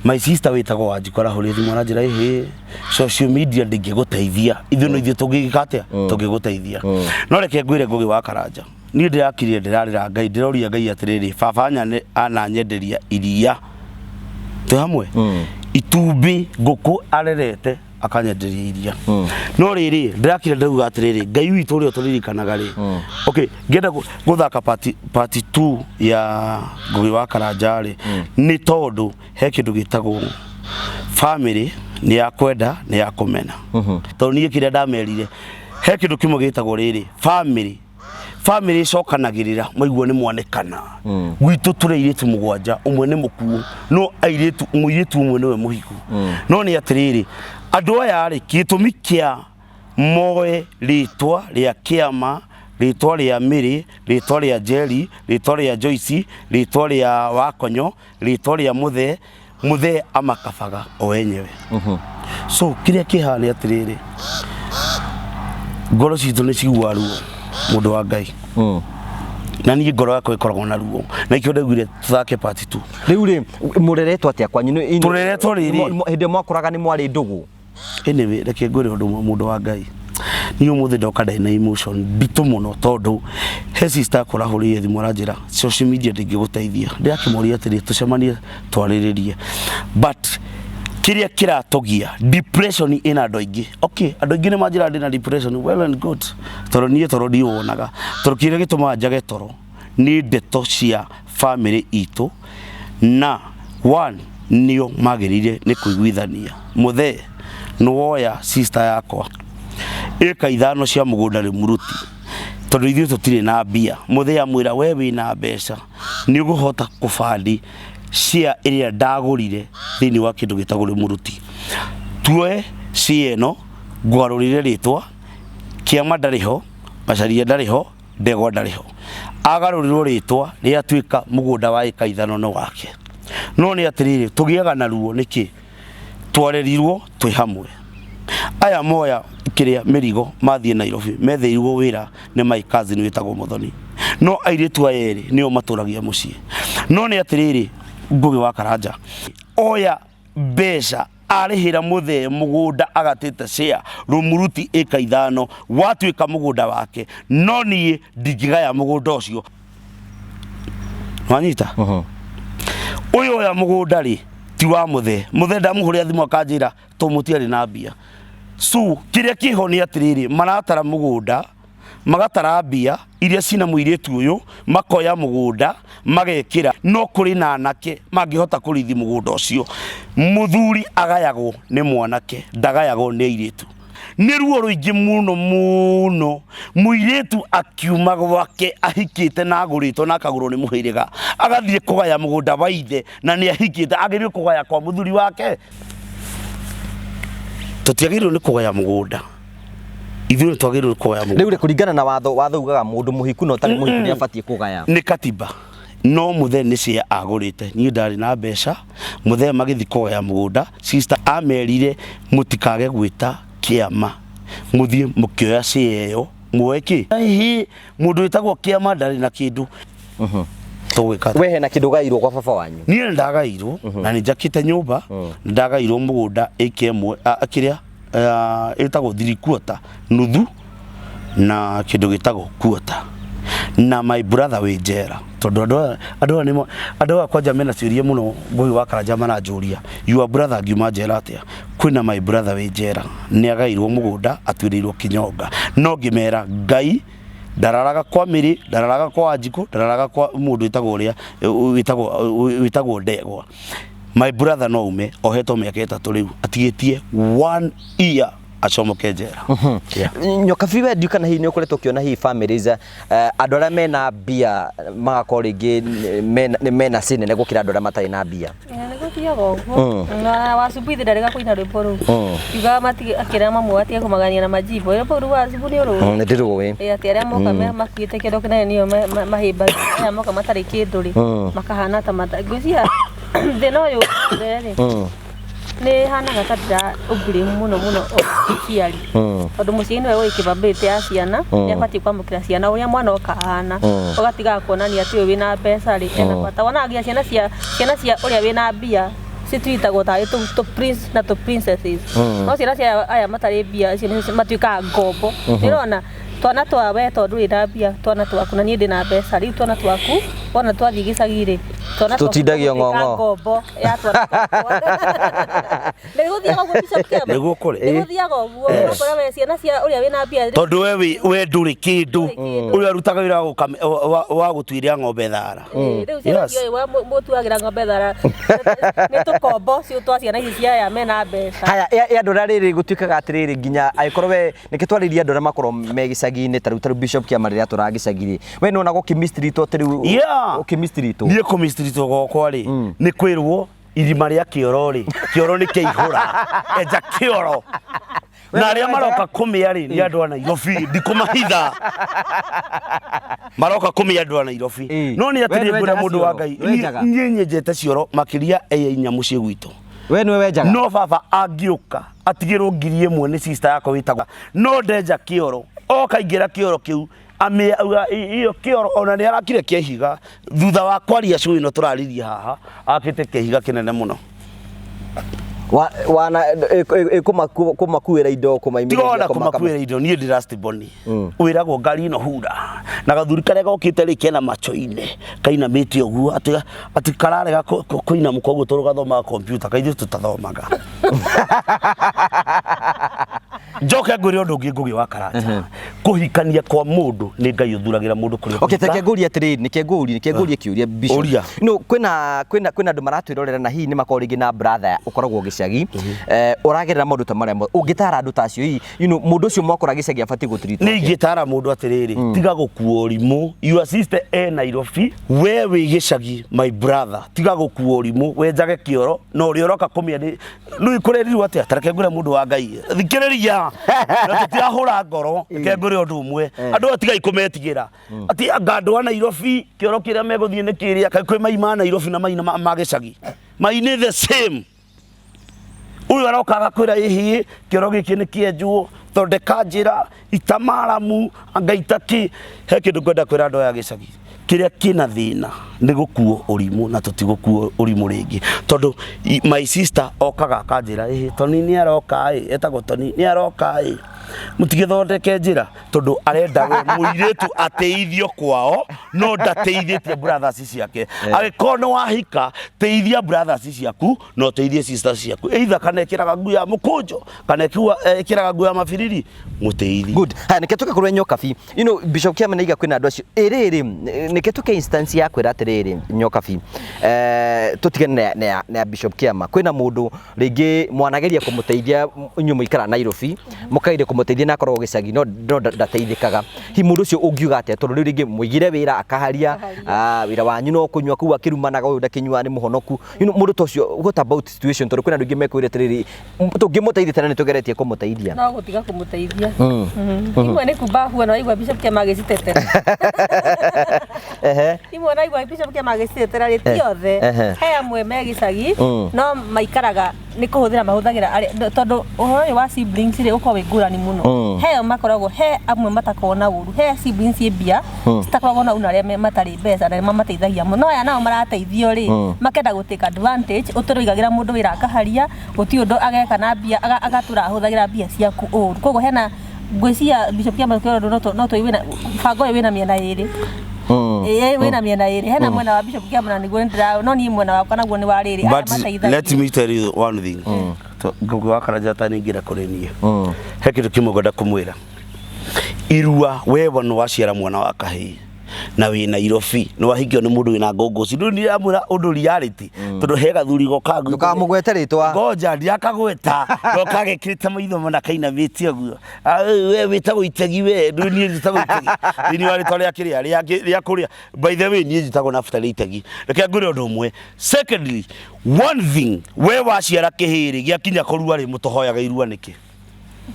My sister wĩtagwo Wanjikũ arahũrire thimũ aranjĩra ĩhĩ social media ndĩngĩgũteithia ithuĩ no ithuĩ tũngĩgĩka atĩa tũngĩgũteithia. No reke ngwĩre Ngũgĩ wa Karanja niĩ ndĩrakirire ndĩrarĩra Ngai ndĩroria Ngai atĩrĩrĩ baba ananyenderia iria twĩ hamwe itumbĩ ngũkũ arerete akanyenderia iria no rĩrĩ ndĩrakire ndauga atĩrĩrĩ ngai witũ ũrĩa ũtũririkanaga rĩ okay ngĩenda gũthaka part 2 ya Ngũgĩ wa Karanja rĩ nĩ tondũ he kĩndũ gĩtagwo family nĩ ya kwenda nĩ ya kũmena tondũ niĩ kĩrĩa ndamerire he kĩndũ kĩmwe gĩtagwo rĩrĩ family family icokanagĩrĩra maigua nĩ mwanĩkana gwitũ tũrĩ airĩtu mũgwanja ũmwe nĩ mũkuũ no airĩtu mũirĩtu ũmwe nĩwe mũhiku no nĩ atĩrĩrĩ andũ aya rĩ gĩtũmi kĩa moe rĩtwa rĩa kĩama rĩtwa rĩa Mĩrĩ rĩtwa rĩa Njeri rĩtwa rĩa Joyce rĩtwa rĩa Wakonyo rĩtwa rĩa Mũthee Mũthee amakabaga o enyewe so kĩrĩa kĩhaha nĩ atĩrĩrĩ ngoro citũ nĩ ciguaga ruo mũndũ wa Ngai na niĩ ngoro yakwa ĩkoragwo na ruo na ikĩo ndaiguire tũthake part 2 Rĩu rĩ mũreretwo atĩa kwanyu? Tũreretwo rĩrĩ. Hĩndĩ ĩyo mwakũraga nĩ mwarĩ ndũgũ? Anyway reke ngwĩre ũndũ ũmwe mũndũ wa Ngai niĩ ũmũthĩ ndoka ndarĩ na emotion nditũ mũno tondũ he sister akwa ũrahũrĩire thimũ aranjĩra social media ndĩngĩgũteithia ndĩrakĩmũria atĩrĩ tũcemanie twarĩrĩrie but kĩrĩa kĩratũgia depression ĩna andũ aingĩ okay andũ aingĩ nĩ manjĩra ndĩna depression well and good tondũ niĩ toro ndiwonaga tondũ kĩrĩa gĩtũmaga njage toro nĩ ndeto cia family itũ na one nĩo magĩrĩire nĩ kũiguithania mũthee nĩwoya sister yakwa ĩka ithano cia mũgũnda rĩmuruti tondũ ithuĩ tũtirĩ na mbia mũthee amwĩra we wĩna mbeca nĩ ũgũhota kũbandi share ĩrĩa ndagũrire thĩinĩ wa kĩndũ gĩtagwo rĩmuruti tuoe share ĩno ngwarũrĩre rĩtwa kĩama ndarĩ ho Macharia ndarĩ ho Ndegwa ndarĩ ho agarũrĩrwo rĩtwa rĩatuĩka mũgũnda wa ĩka ithano nĩ wake no nĩ atĩrĩrĩ tũgĩaga na ruo nĩkĩ twarerirwo twĩ hamwe aya moya kĩrĩa mĩrigo mathiĩ Nairobi metheirwo wĩra nĩ my cousin wĩtagwo Mũthoni no airĩtu aya erĩ nĩo matũragia mũciĩ no nĩ atĩrĩrĩ Ngũgĩ wa Karanja oya mbeca arĩhĩra mũthee mũgũnda agatĩte share rũmuruti ĩka ithano watuĩka mũgũnda wake no niĩ ndingĩgaya mũgũnda ũcio wanyita ũyũ oya mũgũnda rĩ ti wa mũthee mũthee ndamũhũrĩra thimũ akanjĩra to mũtiarĩ na mbia so kĩrĩa kĩho nĩ atĩrĩrĩ maratara mũgũnda magatara mbia iria cina mũirĩtu ũyũ makoya mũgũnda magekĩra no kũrĩ na anake mangĩhota kũrithi mũgũnda ũcio mũthuri agayagwo nĩ mwanake ndagayagwo nĩ airĩtu nĩ ruo rũingĩ mũno mũno mũirĩtu akiuma gwake ahikĩte na agũrĩtwo na akagũrwo nĩ mũhĩrĩga agathiĩ kũgaya mũgũnda wa ithe na nĩ ahikĩte agĩrĩirwo kũgaya kwa mũthuri wake tũtiagĩrĩirwo nĩ kũgaya mũgũnda ithuĩ nĩ twagĩrĩirwo kũgaya mũgũnda Rĩu rĩ kũringana na watho watho ugaga mũndũ mũhiku na ũtarĩ mũhiku nĩ abatiĩ kũgaya. Nĩ katiba no mũthee nĩ cia agũrĩte niĩ ndarĩ na mbeca mũthee magĩthiĩ kũgaya mũgũnda sister amerire mũtikage gwĩta kĩama mũthiĩ mũkĩoya share ĩyo muoe kĩ hihi mũndũ wĩtagwo kĩama ndarĩ na kĩndũ tũgwĩka atĩa? We hena kĩndũ gairwo kwa baba wanyu? Niĩ nĩ ndagairwo na nĩ njakĩte nyũmba nĩ ndagairwo mũgũnda ĩka ĩmwe kĩrĩa ĩtagwo three quarter nuthu na kĩndũ gĩtagwo quarter na my brother wĩ njera tondũ andũ aya andũ aya nĩmo andũ aya kwanja mena ciũria mũno Ngũgĩ wa Karanja maranjũria your brother angiuma njera atĩa kwĩna my brother wĩ njera nĩ agairwo mũgũnda atuĩrĩirwo kĩnyonga no ngĩmera Ngai ndararaga kwa Mĩrĩ ndararaga kwa Wanjikũ ndararaga kwa mũndũ wĩtagwo ũrĩa wĩtagwo wĩtagwo Ndegwa. My brother no ume ohetwo mĩaka 3 rĩu, atigĩtie one year acomoke njera. Yeah. Nyokabi, we ndiũ kana hihi nĩ ũkoretwo ũkĩona hihi families, andũ arĩa mena mbia magakorwo rĩngĩ nĩ mena cĩ nene gũkĩra andũ arĩa matarĩ na mbia? Nĩ gũthiaga ũguo na Wacubu ithe ndarega kũina rwĩmbo rũu, kiugaga matige, akĩra mamu atige kũmagania na majimbo. Rwĩmbo rũu Wacubu nĩ ũrũĩ? Nĩ ndĩrũĩ. Ĩ, atĩ arĩa moka makuĩte kĩndũ kĩnene nĩo mahĩmbagia, aya moka matarĩ kĩndũ rĩ, makahana ta mata. Ngwĩciria thĩna ũyũ wothe rĩ, nĩ hanaga ta ndĩra ũblame mũno mũno mũciari, tondũ mũciari nĩwe ũĩ capability ya ciana, nĩ abatiĩ kwamũkĩra ciana ũrĩa mwana oka ahana, ũgatigaga kuonania atĩ ũyũ wĩna mbeca rĩ ena bata. Wonaga nginya ciana cia ũrĩa wĩna mbia citwitagwo tarĩ tũ prince na tũ princesses, no ciana cia aya matarĩ mbia, icio nĩcio matuĩkaga ngombo. Nĩũrona twana twa we, tondũ ndũrĩ na mbia, twana twaku na niĩ ndĩna mbeca, rĩu twana twaku wona twathiĩ gĩcagi rĩ, twana twaku Tũtindagio tũgũtuĩka ng'ong'o. Ngombo ya twana twakwa. Nĩ gũthiaga ũguo, Bishop Kĩama? Nĩguo kũrĩ. Nĩ gũthiaga ũguo, ũgakora we ciana cia ũrĩa wĩna mbia Tondũ we ndũrĩ kĩndũ. Ndũrĩ kĩndũ. Ũrĩa arutaga wĩra wa gũtuĩria ng'ombe thara. Ĩĩ, rĩu ciana cia ũyũ wa mũtuagĩra ng'ombe thara nĩ tũkombo cio twa ciana ici cia aya mena mbeca. Haya, ĩ andũ arĩa rĩrĩ gũtuĩkaga atĩrĩrĩ, nginya angĩkorwo we nĩkĩ twarĩria andũ arĩa makorwo me gĩcagi-inĩ, tarĩu Bishop Kĩama rĩrĩa tũraga gĩcagi rĩ, we nĩwona gũkĩmistreatwo atĩ rĩu ũkĩmistreatwo? Niĩ kũmistreatwo gwakwa rĩ, nĩ kwĩrwo irima rĩa kĩoro rĩ, kĩoro nĩ kĩaihũra, enja kĩoro, na arĩa maroka kũmĩa rĩ nĩ andũ a Nairobi. Ndikũmahitha, maroka kũmĩa andũ a Nairobi. No nĩ We atĩrĩ, nĩwe ngwĩra wenjaga mũndũ wa cioro? Ngai, Wenjaga? niĩ nyenjete cioro makĩria ĩya 4 mũciĩ gwitũ. We nĩwe wenjaga? No baba angĩũka atigĩrwo 1000 nĩ sister yakwa wĩtagwo, no ndenja kĩoro, oka ingĩra kĩoro kĩu amĩ auga iyo kĩoro ona nĩ arakire kĩhiga thutha wa kwaria show ĩno tũraririe haha, akĩte kĩhiga kĩnene mũno. Wana kũmakuĩra indo, kũmaimĩrĩria? Tigona kũmakuĩra indo, niĩ ndĩ last born, wĩragwo ngari ĩno hura na gathuri karĩa gokĩte rĩ kena macho-inĩ kainamĩte ũguo atĩ kararega kũinamũka ũguo tondũ gathomaga kompiuta kaithuĩ tũtathomaga. Njoke ngwĩre ũndũ ũngĩ, Ngũgĩ wa Karanja, kũhikania kwa mũndũ nĩ Ngai ũthuragĩra mũndũ kũrĩa Okay, ũkũhika. Reke ngũrie atĩrĩrĩ, nĩke ngũrie kĩũria, Bishop. Ũria. No kwĩna andũ maratwĩrorera na hihi nĩ makorwo rĩngĩ na brother ũkoragwo gĩcagi, ũragerera maũndũ ta marĩa ũngĩtara andũ ta acio hihi, mũndũ ũcio mwakora gĩcagi abatiĩ gũtreatwo Nĩ atĩa? Ingĩtara mũndũ atĩrĩrĩ, tiga gũkua ũrimũ. Your sister e Nairobi, we wĩ gĩcagi. My brother, tiga gũkua ũrimũ, wenjage kĩoro na ũrĩa ũroka kũmĩa nĩ rĩu kũrerirwo atĩa. Ta reke ngwĩre mũndũ wa Ngai, thikĩrĩria, na tũtirahũra ngoro. Reke ngwĩre ũndũ ũmwe, andũ aya tigai kũmetigĩra atĩ anga andũ a Nairobi kĩoro kĩrĩa megũthiĩ nĩ kĩrĩa. Kaĩ kwĩ mai ma Nairobi na mai ma gĩcagi? Mai nĩ the same. Ũyũ aroka agakwĩra, ĩhĩ, kĩoro gĩkĩ nĩ kĩenjwo, thondeka njĩra ita maramu anga ita kĩ. He kĩndũ ngwenda kwĩra andũ aya gĩcagi kĩrĩa kĩna thĩna nĩ gũkuo ũrimũ, na tũtigũkuo ũrimũ rĩngĩ, tondũ my sister okaga akanjĩra, ĩhĩ, Toni nĩ aroka ĩ, etagwo Toni, nĩ aroka ĩ, mũtigĩthondeke njĩra, tondũ arenda we mũirĩtu ateithio kwao, no ndateithĩtie brothers ciake. Angĩkorwo nĩ wahika, teithia brothers ciaku na ũteithie sisters ciaku, either kana ĩkĩraga nguo ya mũkũnjo kana ĩkĩraga nguo ya mabiriri, mũteithie. Good. Haya, nĩke tũke Nyokabi. Bishop Kĩama nĩaiga kwĩna andũ acio ĩrĩrĩ, nĩke tũke instance ya kwĩra atĩrĩrĩ, Nyokabi, tũtigane na ya Bishop Kĩama. Kwĩna mũndũ rĩngĩ mwanageria kũmũteithia, inyuĩ mũikara Nairobi, mũkageria kũmũteithia na akoragwo gĩcagi, no ndateithĩkaga. Hihi mũndũ ũcio ũngiuga atĩa? Tondũ rĩu rĩngĩ mũigire wĩra akaharia, wĩra wanyu no kũnyua kũu akĩrumanaga, ũyũ ndakĩnyuaga nĩ mũhonoku. Mũndũ ta ũcio, what about situation? Tondũ kwĩna andũ aingĩ mekwĩra atĩrĩrĩ, tũngĩmũteithia tena nĩ tũgeretie kũmũteithia. No gũtiga kũmũteithia. Imwe nĩ kumba huo na waigua Bishop Kĩama agĩcitetera. Imwe naigua Bishop Kĩama agĩcitetera rĩ, ti othe. He amwe me gĩcagi, no maikaraga nĩ kũhũthĩra mahũthagĩra tondũ ũhoro ũyũ wa siblings rĩ, ũkoragwo wĩ ngũrani mũno. He makoragwo, he amwe matakoragwo na ũru, he siblings ciĩ mbia citakoragwo na ũru na arĩa matarĩ mbeca na nĩ mamateithagia mũno, no aya nao marateithio rĩ, makenda gũ take advantage. Ũtũrĩigagĩra mũndũ wĩra akaharia, gũtirĩ ũndũ ageka na mbia, agatũra ahũthagĩra mbia ciaku ũru. Koguo hena ngwĩciria Bishop Kĩama ũndũ no tũigue wĩna mũbango ũyũ wĩna mĩena ĩrĩ. Ĩĩ, wĩna mĩena ĩrĩ. Hena mwena wa Bishop Kĩama na nĩguo ndĩra, no niĩ mwena wakwa naguo nĩ wa rĩrĩ aya But mateithagia. let me tell you one thing. Ngũgĩ wa Karanja, ataningĩra kũrĩ niĩ, he kĩndũ kĩmwe ngwenda kũmwĩra. Irua we wona waciara mwana wa kahĩĩ. Na wĩ Nairobi nĩ wahikio nĩ mũndũ wĩna ngũngũci. Rĩu ndiramwĩra ũndũ reality, tondũ he gathuri goka. Ndũkamũgwete rĩtwa. Ngoja ndirakagweta, no kagekĩrĩte maitho mana kainamĩtie ũguo. Ah, we wĩtagwo Itegi, we rĩu niĩ njĩtagwo Itegi thĩinĩ wa rĩtwa rĩa kĩrĩa rĩa kũrĩa. By the way, niĩ njĩtagwo Naftali Itegi. Reke ngwĩre ũndũ ũmwe. Secondly, one thing, we waciara kĩhĩĩ rĩ, gĩakinya kũrua rĩ, mũtũhoyaga irua nĩkĩ?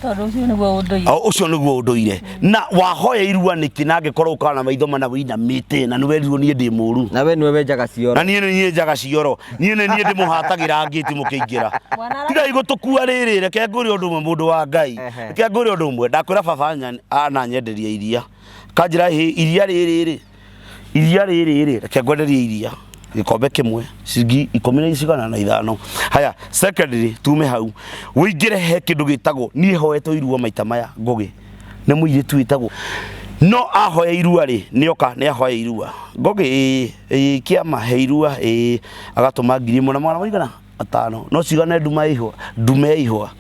Tondũ ũcio nĩguo ũndũire. O, ũcio nĩguo ũndũire. Na wahoya irua nĩkĩ na angĩkorwo ũkaga na maitho mana wĩinamĩte na nĩwerirwo niĩ ndĩ mũru? Na we nĩwe wenjaga cioro. Na niĩ nĩ niĩ njaga cioro, niĩ nĩ niĩ ndĩmũhatagĩra ngĩti mũkĩingĩra. Mwana Tigai gũtũkua rĩrĩ. Reke ngwĩre ũndũ ũmwe, mũndũ wa Ngai. Reke ngwĩre ũndũ ũmwe. Ndakwĩra baba ananyenderia iria, kanjĩra hĩ iria rĩrĩ rĩ, iria rĩrĩ rĩ, reke ngwenderie iria gĩkombe kĩmwe ciringi 15. Haya, secondly, tume hau wĩingĩre he kĩndũ gĩtagwo niĩ hoetwo irua maita maya. Ngũgĩ nĩ mũirĩtu wĩtagwo no ahoya irua rĩ, nĩoka nĩ ahoya irua. Ngũgĩ, ĩĩ ĩĩ, kĩama he irua, ĩĩ, agatũma 1500, no cigane nduma ihwa, ndume ihwa,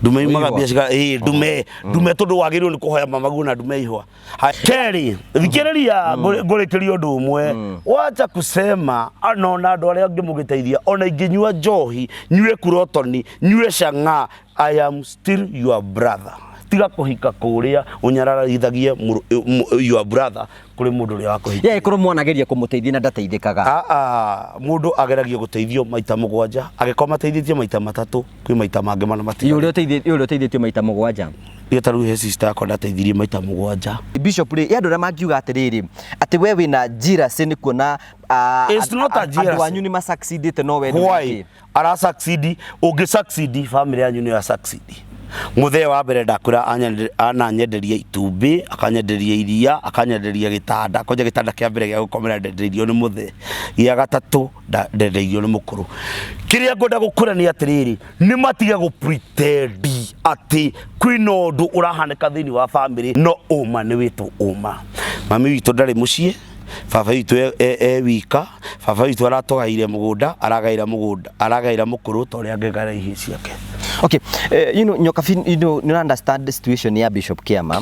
ndume imaga Ihwa. mbia cigana? Ĩĩ, ndume, ndume, tondũ wagĩrĩirwo nĩ kũhoya mamaguo na ndume ihwa. Haya, kerĩ, thikĩrĩria, ngũrĩkĩrie ũndũ ũmwe. Wacha kusema anona andũ arĩa angĩ mũgĩteithia, ona ingĩnyua njohi, nyue kurotoni, nyue chang'aa, I am still your brother. Tiga kũhika kũrĩa ũnyararithagie your brother kũrĩ mũndũ ũrĩa wakũhikia. Ye ĩkorwo mwana ageria kũmũteithia na ndateithĩkaga. Aa, mũndũ ageragio gũteithio maita 7, angĩkorwo mateithĩtio maita 3, kwĩ maita mangĩ 4 matigarĩte. Ũrĩa ũteithĩtio maita 7. Niĩ ta rĩu he sister yakwa ndateithirie maita 7. Bishop rĩ, andũ arĩa mangiuga atĩrĩrĩ, atĩ we wĩna jealousy nĩ kuona It's not a andũ jealousy. anyu nĩ masucceedĩte no we Why ndũrĩ. Ara succeed? Ũngĩ succeed, family yanyu nĩyo ya succeed. Mũthee wa mbere ndakwĩra ananyenderia itumbĩ, akanyenderia iria, akanyenderia gĩtanda. Kwanja gĩtanda kĩa mbere gĩa gũkomera ndendeirio nĩ mũthee, gĩa gatatũ ndendeirio nĩ mũkũrũ. Kĩrĩa ngwenda gũkwĩra nĩ atĩrĩrĩ, nĩ matige gũ pretend atĩ kwĩna ũndũ ũrahanĩka thĩinĩ wa family, no ũma nĩ wĩtwo ũma. Mami witũ ndarĩ mũciĩ, baba witũ e wika. Baba witũ aratũgaĩire mũgũnda, aragaĩra mũgũnda, aragaĩra mũkũrũ ta ũrĩa angĩgaĩra ihĩĩ ciake. Okay, Nyokabi, you understand the situation ya Bishop Kiama.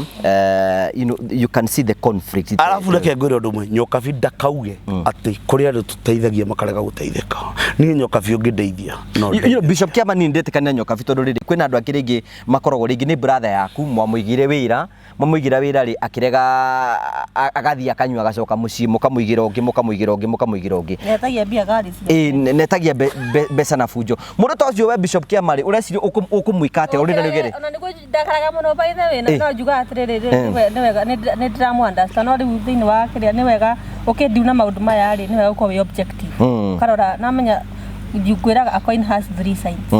You can see the conflict. Arabu reke ngwĩre ũndũ ũmwe, Nyokabi ndakauge atĩ kũrĩ andũ tũteithagia makarega gũteithĩka. Niĩ Nyokabi ũngĩndeithia no ndeithie. Bishop Kiama, niĩ ndetĩkania na Nyokabi, tondũ rĩrĩ kwĩna andũ angĩ rĩngĩ makoragwo rĩngĩ nĩ brother yaku, mwamũigĩire wĩra, mwamũigĩra wĩra rĩ, akĩrega, agathiĩ akanyua, agacoka mũciĩ, mũkamũigĩra ũngĩ, mũkamũigĩra ũngĩ, mũkamũigĩra ũngĩ. Netagia mbia ngari cia. Ĩ netagia mbeca na bunjo. Mũndũ ta ũcio, we Bishop Kiama rĩ, ũreciria ũkũmwĩka atĩa? Ũrĩ na rĩgere Ona nĩguo ndakaraga mũno, by the way, na no njugaga atĩrĩrĩ, nĩ wega nĩ ndĩramũ understand, no rĩu thĩinĩ wa kĩrĩa nĩ wega ũkĩndiu na maũndũ maya rĩ, nĩ wega gũkorwo wĩ objective. Ũkarora namenya ngwĩraga a coin has three sides.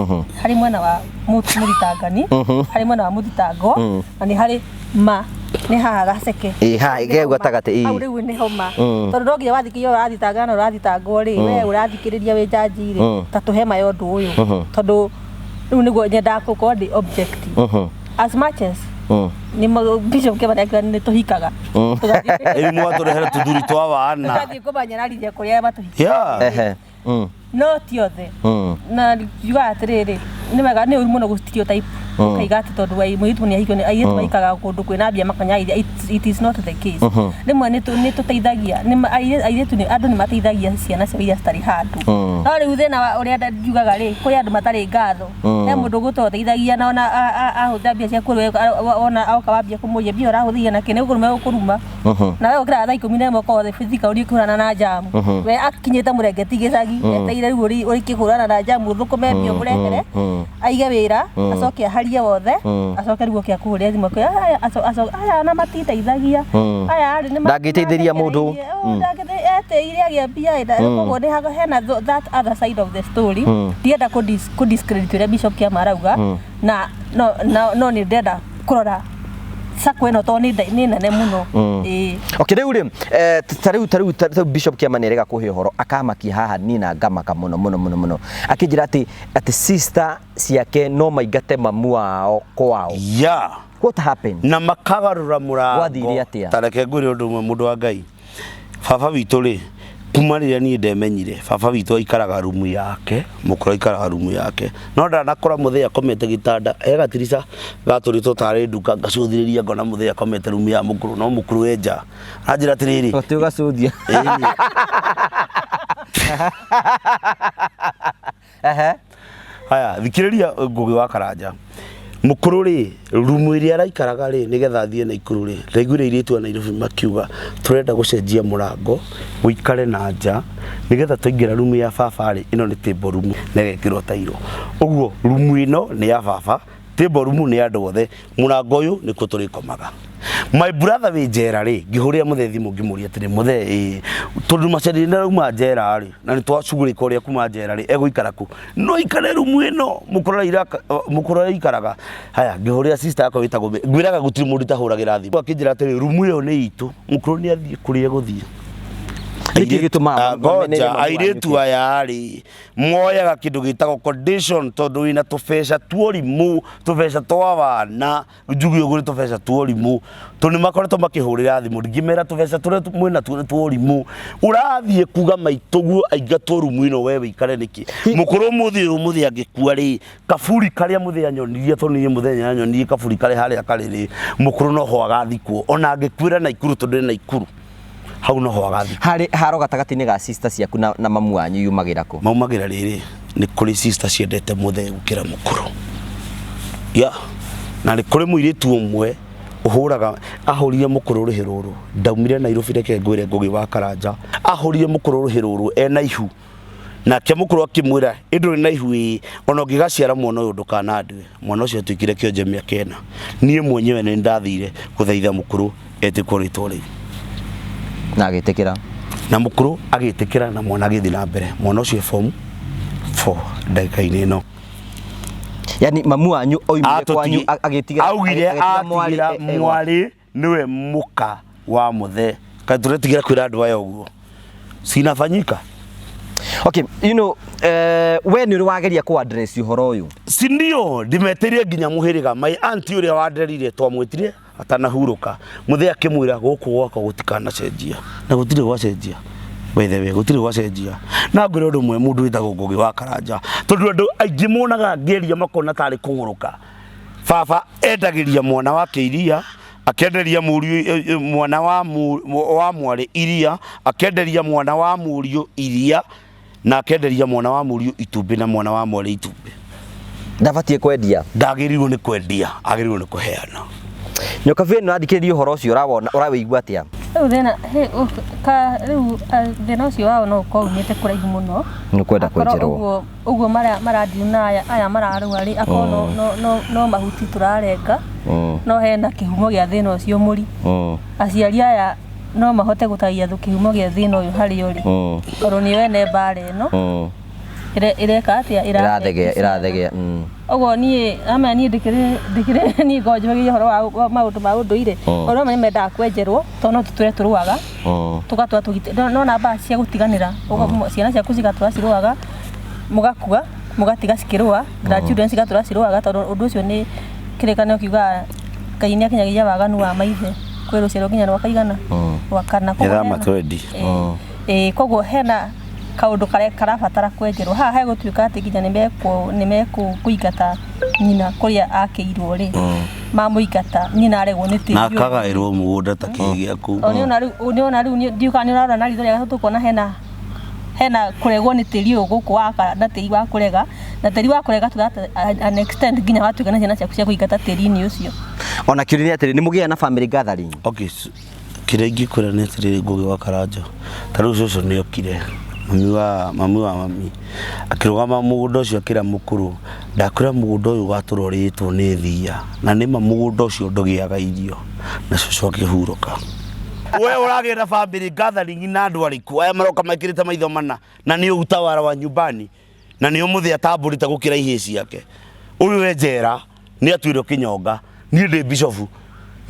Harĩ mwena wa mũthitangani, harĩ mwena wa mũthitangwo, na nĩ harĩ ma nĩ haha gaceke. Ĩ, haha, Nĩho geu ma. gatagatĩ, ĩ. Hau rĩu nĩho ma, tondũ no nginya wathikĩrĩria ũrathitanga na ũrathitangwo rĩ, we ũrathikĩrĩria wĩ jaji rĩ, ta tũhe ma ya ũndũ ũyũ, tondũ rĩu nĩguo nyendaga gũkorwo ndĩ objective as much as nĩ Bishop Kĩama nĩakiuga nĩ tũhikaga. Rĩu mwatũrehere tũthuri twa wana. Tũgathiĩ kũmanyararithia kũrĩa matũhikaga. Yeah. Ehe. No ti othe, na njugaga atĩrĩrĩ, nĩ wega, nĩ ũru mũno gũ stereotype, ũkaiga atĩ tondũ wa mũirĩtu nĩ ahikio nĩ airĩtu maikaga kũndũ kwĩna mbia makanyarithia. It is not the case. Rĩmwe nĩ tũteithagia, airĩtu nĩ andũ nĩ mateithagia ciana ciao iria citarĩ handũ, no rĩu thĩna wa ũrĩa njugaga rĩ, kũrĩ andũ matarĩ ngatho. He mũndũ ũgũtũra ũteithagia na ona ahũthĩra mbia ciaku rĩ, ona oka wambia kũmũria mbia ũrahũthĩire nakĩ, nĩ gũkũruma egũkũruma. Na we ũkĩraga thaa 11 ũkorwo Thika ũrĩ ũkĩhũrana na jamu, we akinyĩte mũrengeti gĩcagi eteire rĩu ũrĩ ũkĩhũrana na jamu ũthũkũme mbia ũmũrehere, aige wĩra, acoke aharie wothe, acoke rĩu oke akũhũrĩre thimũ akwĩre, "Aya, aya na matiteithagia aya rĩ nĩ Ndangĩteithĩria mũndũ. marekereirie." Oh, etĩire agĩa mbia ĩ, koguo nĩ hena that other side of the story. Ndienda kũ discredit ũrĩa Bishop Kĩama arauga, na no nĩ ndĩrenda kũrora sako ĩno tondũ nĩ nene mũno, ĩĩ. Okay, rĩu rĩ, ta rĩu Bishop Kĩama nĩ arega kũhe ũhoro, akamakia haha niĩ na ngamaka mũno mũno mũno mũno, akĩnjĩra atĩ sister ciake no maingate mamu wao kwao. What happened? Na makagarũra mũrango. Gwathire atĩa? Ta reke ngwĩre ũndũ ũmwe, mũndũ wa Ngai. Baba witũ rĩ, Kuma rĩrĩa niĩ ndemenyire, baba witũ aikaraga rumu yake, mũkũrũ aikaraga rumu yake. No ndanakora mũthee akomete gĩtanda, he gatirica gatũrĩtwo tarĩ nduka, ngacũthĩrĩria ngona mũthee akomete rumu ya mũkũrũ, no mũkũrũ e nja. Anjĩra atĩrĩrĩ, Ũtĩ ũgacũthia. Ĩĩ. Ehe. Haya, thikĩrĩria Ngũgĩ wa Karanja. Mũkũrũ rĩ, rumu ĩrĩa araikaraga rĩ, nĩgetha athiĩ Naikuru rĩ, ndaiguire airĩtu a Nairobi makiuga tũrenda gũcenjia mũrango ũikare na nja nĩgetha twaingĩra rumu ya baba rĩ, ĩno nĩ table room na ĩgekĩrwo tairo. Ũguo rumu ĩno nĩ ya baba, table room nĩ ya andũ othe, mũrango ũyũ nĩkuo tũrĩkomaga. My brother wĩ njera rĩ, ngĩhũrĩra mũthee thimũ ngĩmũria atĩrĩ, mũthee ĩĩ, tondũ Macharia nĩ arauma njera rĩ, na nĩ twacugũrĩka ũrĩa kuma njera rĩ, egũikara kũ? No aikare rumu ĩno mũkũrũ araikaraga. Haya, ngĩhũrĩra sister yakwa wĩtagwo Mary, ngwĩraga gũtirĩ mũndũ itahũragĩra thimũ. Akĩnjĩra atĩrĩ, rumu ĩyo nĩ itũ, mũkũrũ nĩ athiĩ kũrĩa egũthiĩ. Nĩkĩ gĩtũmaga Ngoja, airĩtu aya rĩ, moyaga kĩndũ gĩtagwo condition tondũ wĩna tũbeca tuorimũ, tũbeca twa wana, njuge ũguo nĩ tũbeca tuorimũ, tondũ nĩ makoretwo makĩhũrĩra thimũ ngĩmera tũbeca tũrĩa mwĩna tuo nĩ tuorimũ, ũrathiĩ kuga maitũguo aingatwo rumu ĩno we wĩikare nĩkĩ? Mũkũrũ ũmũthĩ ũyũ mũthĩ angĩkua rĩ, kaburi karĩa mũthĩ anyonirie tondũ niĩ mũthenya anyonirie kaburi karĩa harĩa karĩ rĩ, mũkũrũ noho agathikwo, ona angĩkuĩra Naikuru tondũ e Naikuru. Hau noho agathi. Harĩ haro gatagatĩ-inĩ ga sister ciaku na, na mamu wanyu yumagĩra kũ? Maumagĩra rĩrĩ, nĩ kũrĩ sister ciendete mũthee gũkĩra mũkũrũ. Yeah. Na nĩ kũrĩ mũirĩtu ũmwe ũhũraga ahũrire mũkũrũ rũhĩ rũrũ. Ndaumire Nairobi reke ngwĩre Ngũgĩ wa Karanja. Ahũrire mũkũrũ rũhĩ rũrũ ena ihu. Nake mũkũrũ akĩmwĩra, ĩ ndũrĩ na ihu ĩĩ, ona ũngĩgaciara mwana ũyũ ndũkanandue. Mwana ũcio atuĩkire kĩonje mĩaka ĩna. Niĩ mwenyewe nĩ ndathire gũthaitha mũkũrũ etĩkwo rĩtwa rĩu. Na agĩtĩkĩra. Na mũkũrũ agĩtĩkĩra na mwana agĩthiĩ na mbere. Mwana ũcio e form 4 ndagĩka-inĩ ĩno. Yani mamu wanyu oimire kwanyu agĩtigĩra augire atigĩra mwarĩ niwe muka wa muthe kaĩ tũretigira kwĩra andũ aya ũguo sinafanyika. Okay, you know, we nĩ ũrĩ wageria kũ address ũhoro ũyũ? Si ndio ndimetĩrie nginya mũhĩrĩga my auntie ũrĩa wanderire twamwĩtire atanahurũka mũthee akĩmwĩra gũkũ gwakwa gũtikanacenjia na gũtirĩ gwacenjia by the way gũtirĩ gwacenjia na ngwĩra ũndũ ũmwe mũndũ wĩtagwo Ngũgĩ wa Karanja tondũ andũ aingĩ monaga ngĩaria makona tarĩ kũng'ũrũka baba endagĩria mwana wake iria akenderia mũriũ mwana wa wa mwarĩ iria akenderia mwana wa mũriũ iria na akenderia mwana wa mũriũ itumbĩ na mwana wa mwarĩ itumbĩ. Ndabatiĩ kwendia. Ndagĩrĩirwo nĩ kwendia, agĩrĩirwo nĩ kũheana. Nyokabi ĩno athikĩrĩria ũhoro ũcio ũrawona ũrawĩigua atĩa? Rĩu thĩna ka rĩu thĩna ũcio wao no ũkorwo umĩte kũraihu mũno. Nĩ ũkwenda kwenjerwo. Ũguo ũguo marandiu na aya aya mararũa rĩ akorwo no no no no mahuti tũrarenga no hena kĩhumo gĩa thĩna ũcio mũri. Aciari aya no mahote gũtagia kĩhumo gĩa thĩna ũyũ harĩa ũrĩ. Tondũ nĩo ene mbara ĩno. Ĩreka atĩa? Ĩrathegea, ĩrathegea. Ũguo niĩ ama niĩ ndĩkĩrĩ ndĩkĩrĩ niĩ ngoragwo njũhĩgĩirie ũhoro wa maũndũ ma ũndũire. Tondũ amwe nĩ mendaga kwenjerwo tondũ no tũtũre tũrũaga. Tũgatũra tũgitĩra no na mbara cia gũtiganĩra. Ciana ciaku cigatũra cirũaga mũgakua mũgatiga cikĩrũa, grandchildren cigatũra cirũaga tondũ ũndũ ũcio nĩ kĩrĩkanĩro kiugaga Ngai nĩ akinyagĩria waganu wa maithe kwĩ rũciaro nginya rwa kaigana rwa kana. Nĩ matwendi. Ĩĩ koguo hena kaũndũ karabatara kwenjerwo haha hegũtuĩka atĩ nginya nĩ mekũingata nyina kũrĩa akĩirwo rĩ mamũingata nyina aregwo nĩ tĩri na akagaĩrwo mũgũnda ta kĩĩ gĩaku. Nĩona rĩu ndiũĩ kana nĩ ũrarora na ritho rĩa gatatũ ũkona hena hena kũregwo nĩ tĩri ũyũ gũkũ waka na tĩri wa kũrega na tĩri wa kũrega to that an extent nginya watuĩka na ciana ciaku cia kũingata tĩri-inĩ ũcio. Ona kĩũria nĩ atĩrĩ, nĩ mũgĩaga na family gathering? Okay, kĩrĩa ingĩkwĩra nĩ atĩrĩrĩ Ngũgĩ wa Karanja, ta rĩu cũcũ nĩ okire, mami wa mami wa mami, akĩrũgama mũgũnda ũcio akĩra mũkũrũ, ndakwĩra mũgũnda ũyũ ũgatũra ũrĩtwo nĩ thiia, na nĩma mũgũnda ũcio ndũgĩaga irio, na cũcũ akĩhurũka. We ũragĩa na family gathering na andũ arĩkũ? Aya maroka mekĩrĩte maitho mana na nĩ utawala wa nyumbani na nĩ ũmũthĩ atambũrĩte gũkĩra ihĩĩ ciake. Ũyũ e njera nĩ atuĩrwo kĩnyonga, niĩ ndĩ bishofu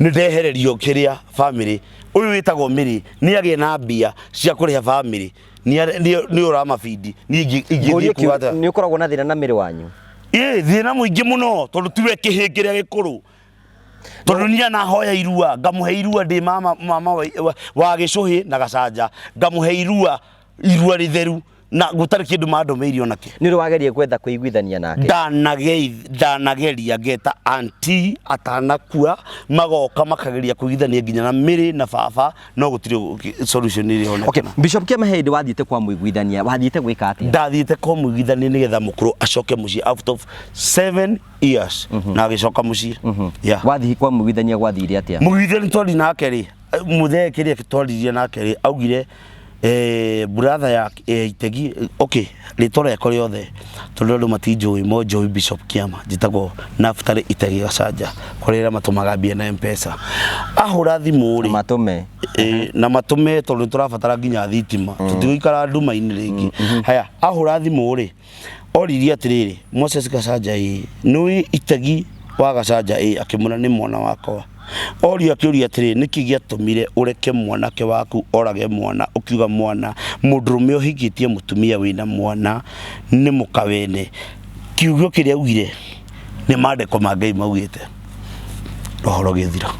nĩ ndehererio kĩrĩa family. Ũyũ wĩtagwo Mary nĩ agĩe na mbia cia kũrĩha family, nĩ ũramabindi. Niĩ ingĩthiĩ kuga atĩa? Nĩ ũkoragwo na thĩna na Mary wanyu? Ĩĩ, thĩna mũingĩ mũno tondũ tiwe kĩhĩĩ kĩrĩa gĩkũrũ. Tondũ niĩ anahoya irua, ngamũhe irua ndĩ mama, mama wa gĩcũhĩ na gacanja, ngamũhe irua. Irua rĩtheru na gũtarĩ kĩndũ mandũmĩire onakĩ. Nĩ ũrĩ wageria gwetha kũiguithania nake? Ndanageria ngeta anti atanakua, magoka makageria kũiguithania nginya na Mĩrĩ na baba, no gũtirĩ solution ĩrĩ Okay, onekana. Bishop Kĩama, he hĩndĩ wathiĩte kwa mũiguithania, wathiĩte gwĩka atĩa? Ndathiĩte kwa mũiguithania nĩgetha mũkũrũ acoke mũciĩ out of 7 years, na agĩcoka mũciĩ, yeah. Wathiĩ kwa mũiguithania, gwathire atĩa? Mũiguithania twari nake rĩ, mũthee kĩrĩa twaririe nake rĩ, augire brother ya Itegi, okay, rĩtwa rĩakwa rĩothe tondũ andũ matinjũĩ, monjũĩ Bishop Kĩama, njĩtagwo Naftali Itegi Gacanja, kũrĩa arĩa matũmaga mbia na M-Pesa ahũra thimũ rĩ. Matũme. Na matũme tondũ nĩ tũrabatara nginya thitima, tũtigũikara nduma-inĩ rĩngĩ. Haya, ahũra thimũ rĩ, oririe atĩrĩrĩ, "Moses Gacanja ĩ nĩũĩ Itegi wa Gacanja?" Ĩ, akĩmwĩra nĩ mwana wakwa. Orio akĩũria atĩrĩ, "Nĩkĩ gĩatũmire ũreke mwanake waku orage mwana, ũkiuga mwana mũndũrũme ũhikĩtie mũtumia wĩna mwana nĩ mũka wene?" Kiugo kĩrĩa augire nĩ mandĩko ma Ngai maugĩte, ũhoro gĩthira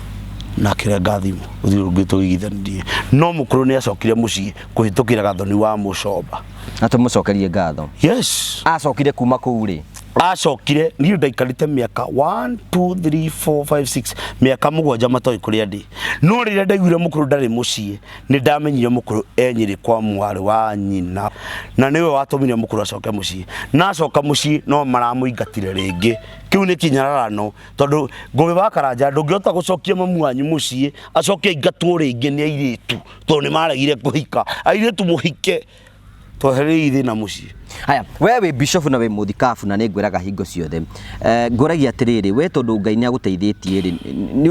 na akĩrenga thimũ. Gũtirĩ ũngĩ tũigithanirie, no mũkũrũ nĩ acokire mũciĩ kũhĩtũkĩra Gathoni wa Mũcomba. Na tũmũcokerie ngatho. Yes. Acokire kuma kũu rĩ? Acokire, niĩ ndaikarĩte mĩaka 1 2 3 4 5 6, mĩaka 7 matoĩ kũrĩa ndĩ. No rĩrĩa ndaiguire mũkũrũ ndarĩ mũciĩ, nĩ ndamenyire mũkũrũ e Nyĩrĩ kwa mwarĩ wa nyina, na nĩwe watũmire mũkũrũ acoke mũciĩ. Na acoka mũciĩ no maramũingatire rĩngĩ. Kĩu nĩ kĩnyararano, tondũ Ngũgĩ wa Karanja ndũngĩhota gũcokia mamu wanyu mũciĩ acoke aingatwo rĩngĩ nĩ airĩtu, tondũ nĩ maregire kũhika. Airĩtu, mũhike, tweherei thĩna mũciĩ. Haya, we wĩ bishop na wĩ mũthikabu, na nĩ ngwĩraga hingo ciothe, ngũragia atĩrĩrĩ, we tondũ Ngai nĩ agũteithĩtie rĩ,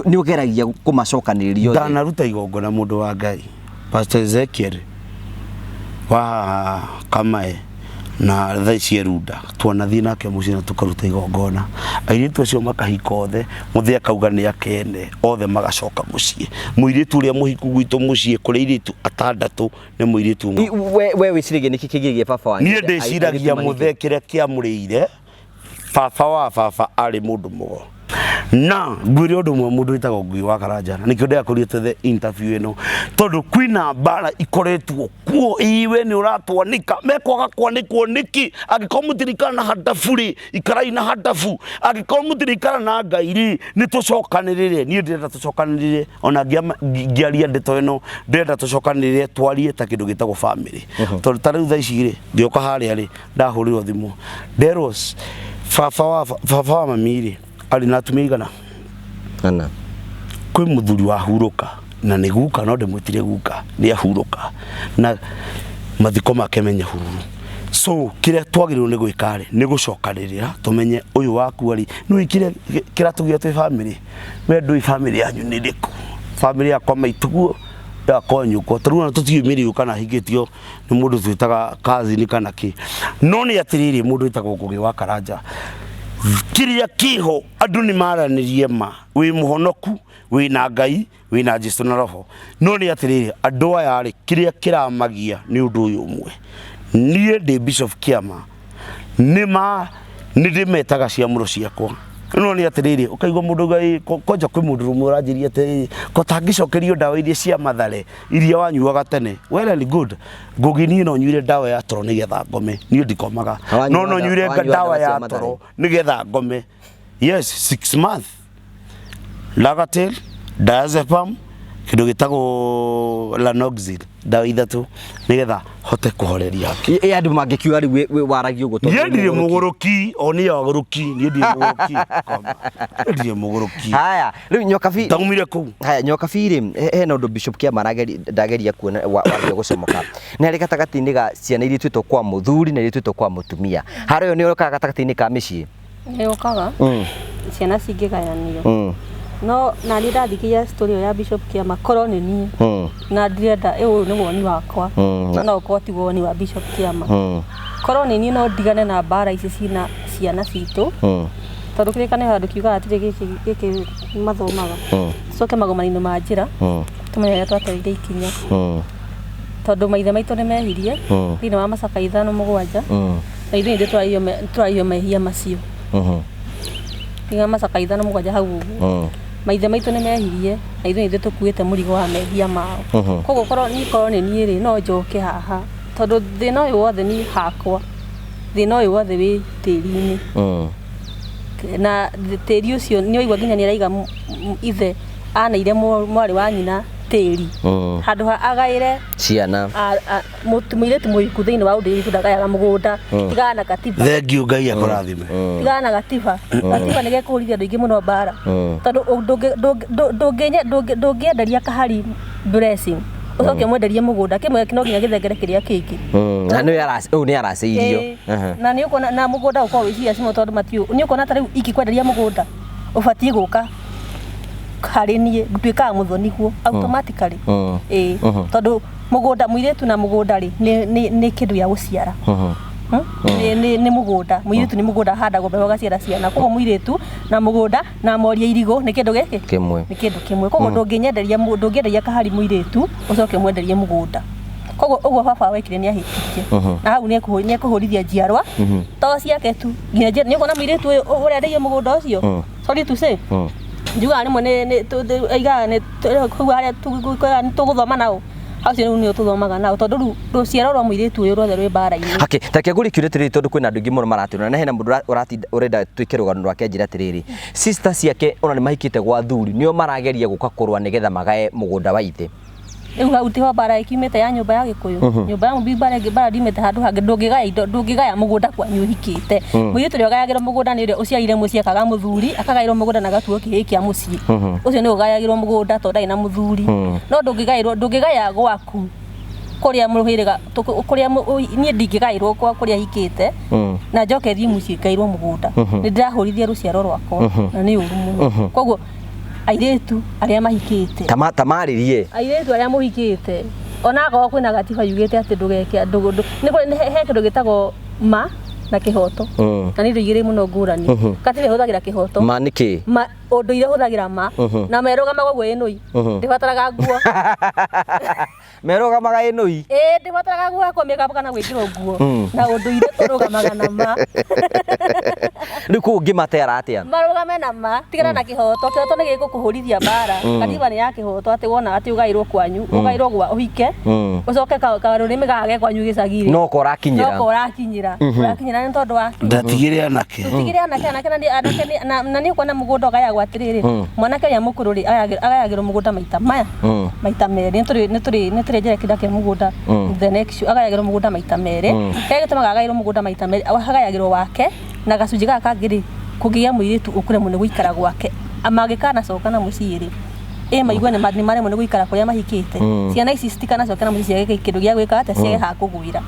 nĩ ũgeragia kũmacokanĩrĩria othe? Ndanaruta igongona, mũndũ wa Ngai, Pastor Ezekiel wa Kamae na thaa ici Erunda, twanathiĩ nake mũciĩ na tũkaruta igongona, airĩtu acio makahika othe. Mũthee akauga nĩ akene othe, magacoka mũciĩ. Mũirĩtu ũrĩa mũhiku gwitũ mũciĩ kũrĩ airĩtu atandatũ nĩ mũirĩtu ũmwe. We wĩciragia nĩkĩ kĩgiririe baba wanyu Niĩ ndĩciragia airĩtu mahike? Mũthee kĩrĩa kĩamũrĩire baba wa baba arĩ mũndũ mũgo, na ngwĩre ũndũ ũmwe, mũndũ wĩtagwo Ngui wa Karanja, na nĩkĩo ndĩrakũria twethe interview ĩno, tondũ kwĩna mbara ikoretwo kuo. Iwe nĩ ũratwanika, mekwaga kwanĩkwo nĩkĩ? Angĩkorwo mũtirikara na hadabu rĩ, ikarai na hadabu. Angĩkorwo mũtirikara na Ngai rĩ, nĩ tũcokanĩrĩre. Niĩ ndĩrenda tũcokanĩrĩre, ona ngĩaria ndeto ĩno, ndĩrenda tũcokanĩrĩre, twarie ta kĩndũ gĩtagwo family, tondũ ta rĩu thaa ici rĩ, ngĩũka harĩa rĩ, ndahũrĩrwo thimũ, nderwo baba wa mami rĩ, arĩ na atumia igana. Ana. Kwĩ mũthuri wahurũka, na nĩ guka, no ndĩmwĩtire guka, nĩ ahurũka na mathiko make me Nyahururu. So kĩrĩa twagĩrĩirwo nĩ gwĩka rĩ, nĩ gũcokanĩrĩra, tũmenye ũyũ wakua rĩ, nĩ kĩrĩa kĩratũgia twĩ family. We ndũĩ family yanyu nĩ ĩrĩkũ? Family yakwa maituguo, yakwa nyũkwa, tarĩu ona tũtiũĩ mĩrĩ kana hingĩtio nĩ mũndũ twĩtaga cousin kana kĩ. No nĩ atĩrĩrĩ, mũndũ wĩtagwo Ngũgĩ wa Karanja, kĩrĩa kĩho andũ nĩ maranĩrie ma wĩ mũhonoku, wĩna Ngai, wĩna Jesu na roho. No nĩ atĩrĩrĩ, andũ aya rĩ, kĩrĩa kĩramagia nĩ ũndũ ũyũ ũmwe. Niĩ ndĩ Bishop Kĩama, nĩ ma nĩ ndĩmetaga ciamũro ciakwa, no nĩ atĩrĩrĩ, ũkaigua mũndũ auga, "Ĩ, kwanja kwĩ mũndũ ũmwe ũranjĩria atĩrĩrĩ, ko tangĩcokerio ndawa iria cia Mathare iria wanyuaga tene." Well and good. Ngũgĩ, niĩ no nyuire ndawa ya toro nĩgetha ngome. Niĩ ndikomaga. Wanyua No no nyuire wanyua ndawa ndawa cia ya Mathare? toro nĩgetha ngome. Yes, 6 months, Lagatil, diazepam, kĩndũ gĩtagwo Lanoxin, ndawa ithatũ nĩgetha hote kũhoreria hakiri. Ĩ andũ mangĩkiuga rĩu waragia ũguo tondũ Niĩ wĩ ndirĩ mũgũrũki. Mũgũrũki o niĩ agũrũki, niĩ ndirĩ mũgũrũki. Koma. Niĩ ndirĩ mũgũrũki. Haya, rĩu Nyokabi. Ndaumire kũu. Haya, Nyokabi rĩ, hena ũndũ Bishop Kĩama ndageria kuona wambia gũcomoka, nĩ harĩ gatagatĩ-inĩ ga ciana iria ituĩtwo kwa mũthuri na iria ituĩtwo kwa mũtumia. Harĩa ĩyo nĩ ũkaga gatagatĩ-inĩ ka mĩciĩ. Nĩ ũkaga ciana cingĩgayanio. No na niĩ ndathikĩria story ĩyo ya Bishop Kĩama, korwo nĩ niĩ, na ndirenda, ũyũ nĩ woni wakwa, no ũkorwo ti woni wa Bishop Kĩama, korwo nĩ niĩ no ndigane na mbara ici cina ciana citũ, tondũ kĩrĩkanĩro handũ kiugaga atĩrĩ, gĩkĩ gĩkĩ mathomaga, tucoke magomano-inĩ ma njĩra, tũmenye ũrĩa twatereire ikinya, tondũ maithe maitũ nĩ mehirie thĩinĩ wa macaka 5 7, na ithuĩ nĩ tũraihio mehia macio. Thĩinĩ wa macaka 5 7 hau ũguo, maithe maitũ nĩ mehirie na ithuĩ nĩ ithuĩ tũkuĩte mũrigo wa mehia mao. Koguo korwo niĩ, korwo nĩ niĩ rĩ, no njoke haha. Tondũ thĩna ũyũ wothe niĩ hakwa, thĩna ũyũ wothe wĩ tĩri-inĩ. Na tĩri ũcio nĩ waigua nginya nĩ araiga ithe aneire mwarĩ wa nyina tĩri. Handũ ha agaĩre ciana mũirĩtu mũhiku thĩinĩ wa ũndũire witũ ndagayaga mũgũnda. Tigana na katiba. Thengiũ Ngai akũrathime. Tigana na gatiba. Gatiba nĩ gekũhũrithia andũ aingĩ mũno mbara. Tondũ ndũngĩenderia kahari blessing ũcoke ũmwenderie mũgũnda kĩmwe no nginya gĩthengere kĩrĩa kĩngĩ. Na nĩ ũyũ nĩ aracĩirio. Na nĩ ũkuona na mũgũnda ũkorwo wĩ serious mũno tondũ matiũ nĩ ũkuona ta rĩu ingĩkwenderia mũgũnda ũbatiĩ gũka harĩ niĩ nduĩkaga mũthoniguo automatically. Ĩĩ, tondũ mũgũnda mũirĩtu na mũgũnda rĩ nĩ kĩndũ gĩa gũciara. Nĩ mũgũnda mũirĩtu nĩ mũgũnda ahandagwo mbegũ agaciara ciana, koguo mũirĩtu na mũgũnda na moria irigũ nĩ kĩndũ gĩkĩ kĩmwe, nĩ kĩndũ kĩmwe. Koguo ndũngĩnyenderia ndũngĩenderia kahari mũirĩtu ũcoke ũmwenderie mũgũnda. Koguo ũguo baba wekire nĩ ahĩtirie, na hau nĩ ekũhũrithia njiarwa to ciake tu nginya nĩ ũkuona mũirĩtu ũyũ ũrĩa endeire mũgũnda ũcio, sorry to say, njugaga rĩmwe nĩ aigaga nĩ kũu harĩa tũgũthoma nao hau rĩu nĩo tũthomaga nao, tondũ rĩu rũciaro rwa mũirĩtu ũyũ ruothe rwĩ mbara-inĩ. Okay, ta kĩngũri kiuria atĩrĩrĩ, tondũ kwĩna andũ aingĩ mũno maratwĩrora na hena mũndũ ũratinda ũrenda twĩke rũgano rwake njĩra atĩrĩrĩ, sister ciake ona nĩ mahikĩte gwa thuri nĩo marageria gũka kũrũa nĩgetha magae mũgũnda wa ithe. Rĩu hau tiho mbara ĩkiumĩte ya nyũmba ya Gĩkũyũ, nyũmba ya Mũmbi mbara ĩngĩ mbara ndiumĩte handũ hangĩ. Ndũngĩgaya indo, ndũngĩgaya mũgũnda kwanyu ũhikĩte. Mũirĩtu ũrĩa ũgayagĩrwo mũgũnda nĩ ũrĩa ũciarire mũciĩ akaga mũthuri, akagaĩrwo mũgũnda na agatuo kĩhĩĩ kĩa mũciĩ. Ũcio nĩwe ũgayagĩrwo mũgũnda tondũ ndarĩ na mũthuri. No ndũngĩgaĩrwo, ndũngĩgaya gwaku kũrĩa mũhĩrĩga kũrĩa niĩ ndingĩgaĩrwo kwa kũrĩa hikĩte na njoke thiĩ mũciĩ ngairwo mũgũnda. Nĩ ndĩrahũrithia rũciaro rwakwa na nĩ ũru mũno. Koguo airĩtu arĩa mahikĩte tamarĩrie airĩtu arĩa mũhikĩte ona akorwo kwĩna gatiba yugĩte atĩ ndũgeke nĩ kũrĩ he kĩndũ gĩtagwo ma na kĩhoto, na nĩ indo igĩrĩ mũno ngũrani. Katiba ĩhũthagĩra kĩhoto, ma nĩ kĩ? Ma ũndũire ũhũthagĩra ma, na merũgamaga ũguo ĩnũi, ndĩbataraga nguo. Merũgamaga ĩnũi? Ĩĩ, ndĩbataraga gwakwo mĩkap kana gwĩkĩrwo nguo, na ũndũire tũrũgamaga na ma. Rĩu kũu ũngĩmatera atĩa? Marũgame na ma, tigana na kĩhoto. Kĩhoto nĩ gĩgũkũhũrithia mbara. Katiba nĩ ya kĩhoto atĩ wona atĩ ũgaĩrwo kwanyu, ũgaĩrwo gwa ũhike, ũcoke karũrĩmĩ gage kwanyu gĩcagi-rĩ, no ko ũrakinyĩra, no ko ũrakinyĩra, ũrakinyĩra nĩ tondũ wa ndatigĩre anake, tũtigĩre anake, anake na anake na nĩ ũkuona mũgũnda ũgayagwo atĩrĩrĩ, mwanake ũrĩa mũkũrũ rĩ agayagĩrwo mũgũnda maita maya, maita merĩ. Nĩ tũrĩ njĩra kĩndũ kĩa mũgũnda the next show, agayagĩrwo mũgũnda maita merĩ. Kĩrĩa gĩtũmaga agayĩrwo mũgũnda maita merĩ, agayagĩrwo wake na gacunjĩ gaka kangĩ rĩ, kũngĩgĩa mũirĩtu ũkũremwo nĩ gũikara gwake, mangĩkanacoka na mũciĩ rĩ, ĩ maigue nĩ maremwo nĩ gũikara kũrĩa mahikĩte, ciana ici citikanacoke na mũciĩ ciage kĩndũ gĩa gwĩka atĩa, ciage ha kũgwĩra.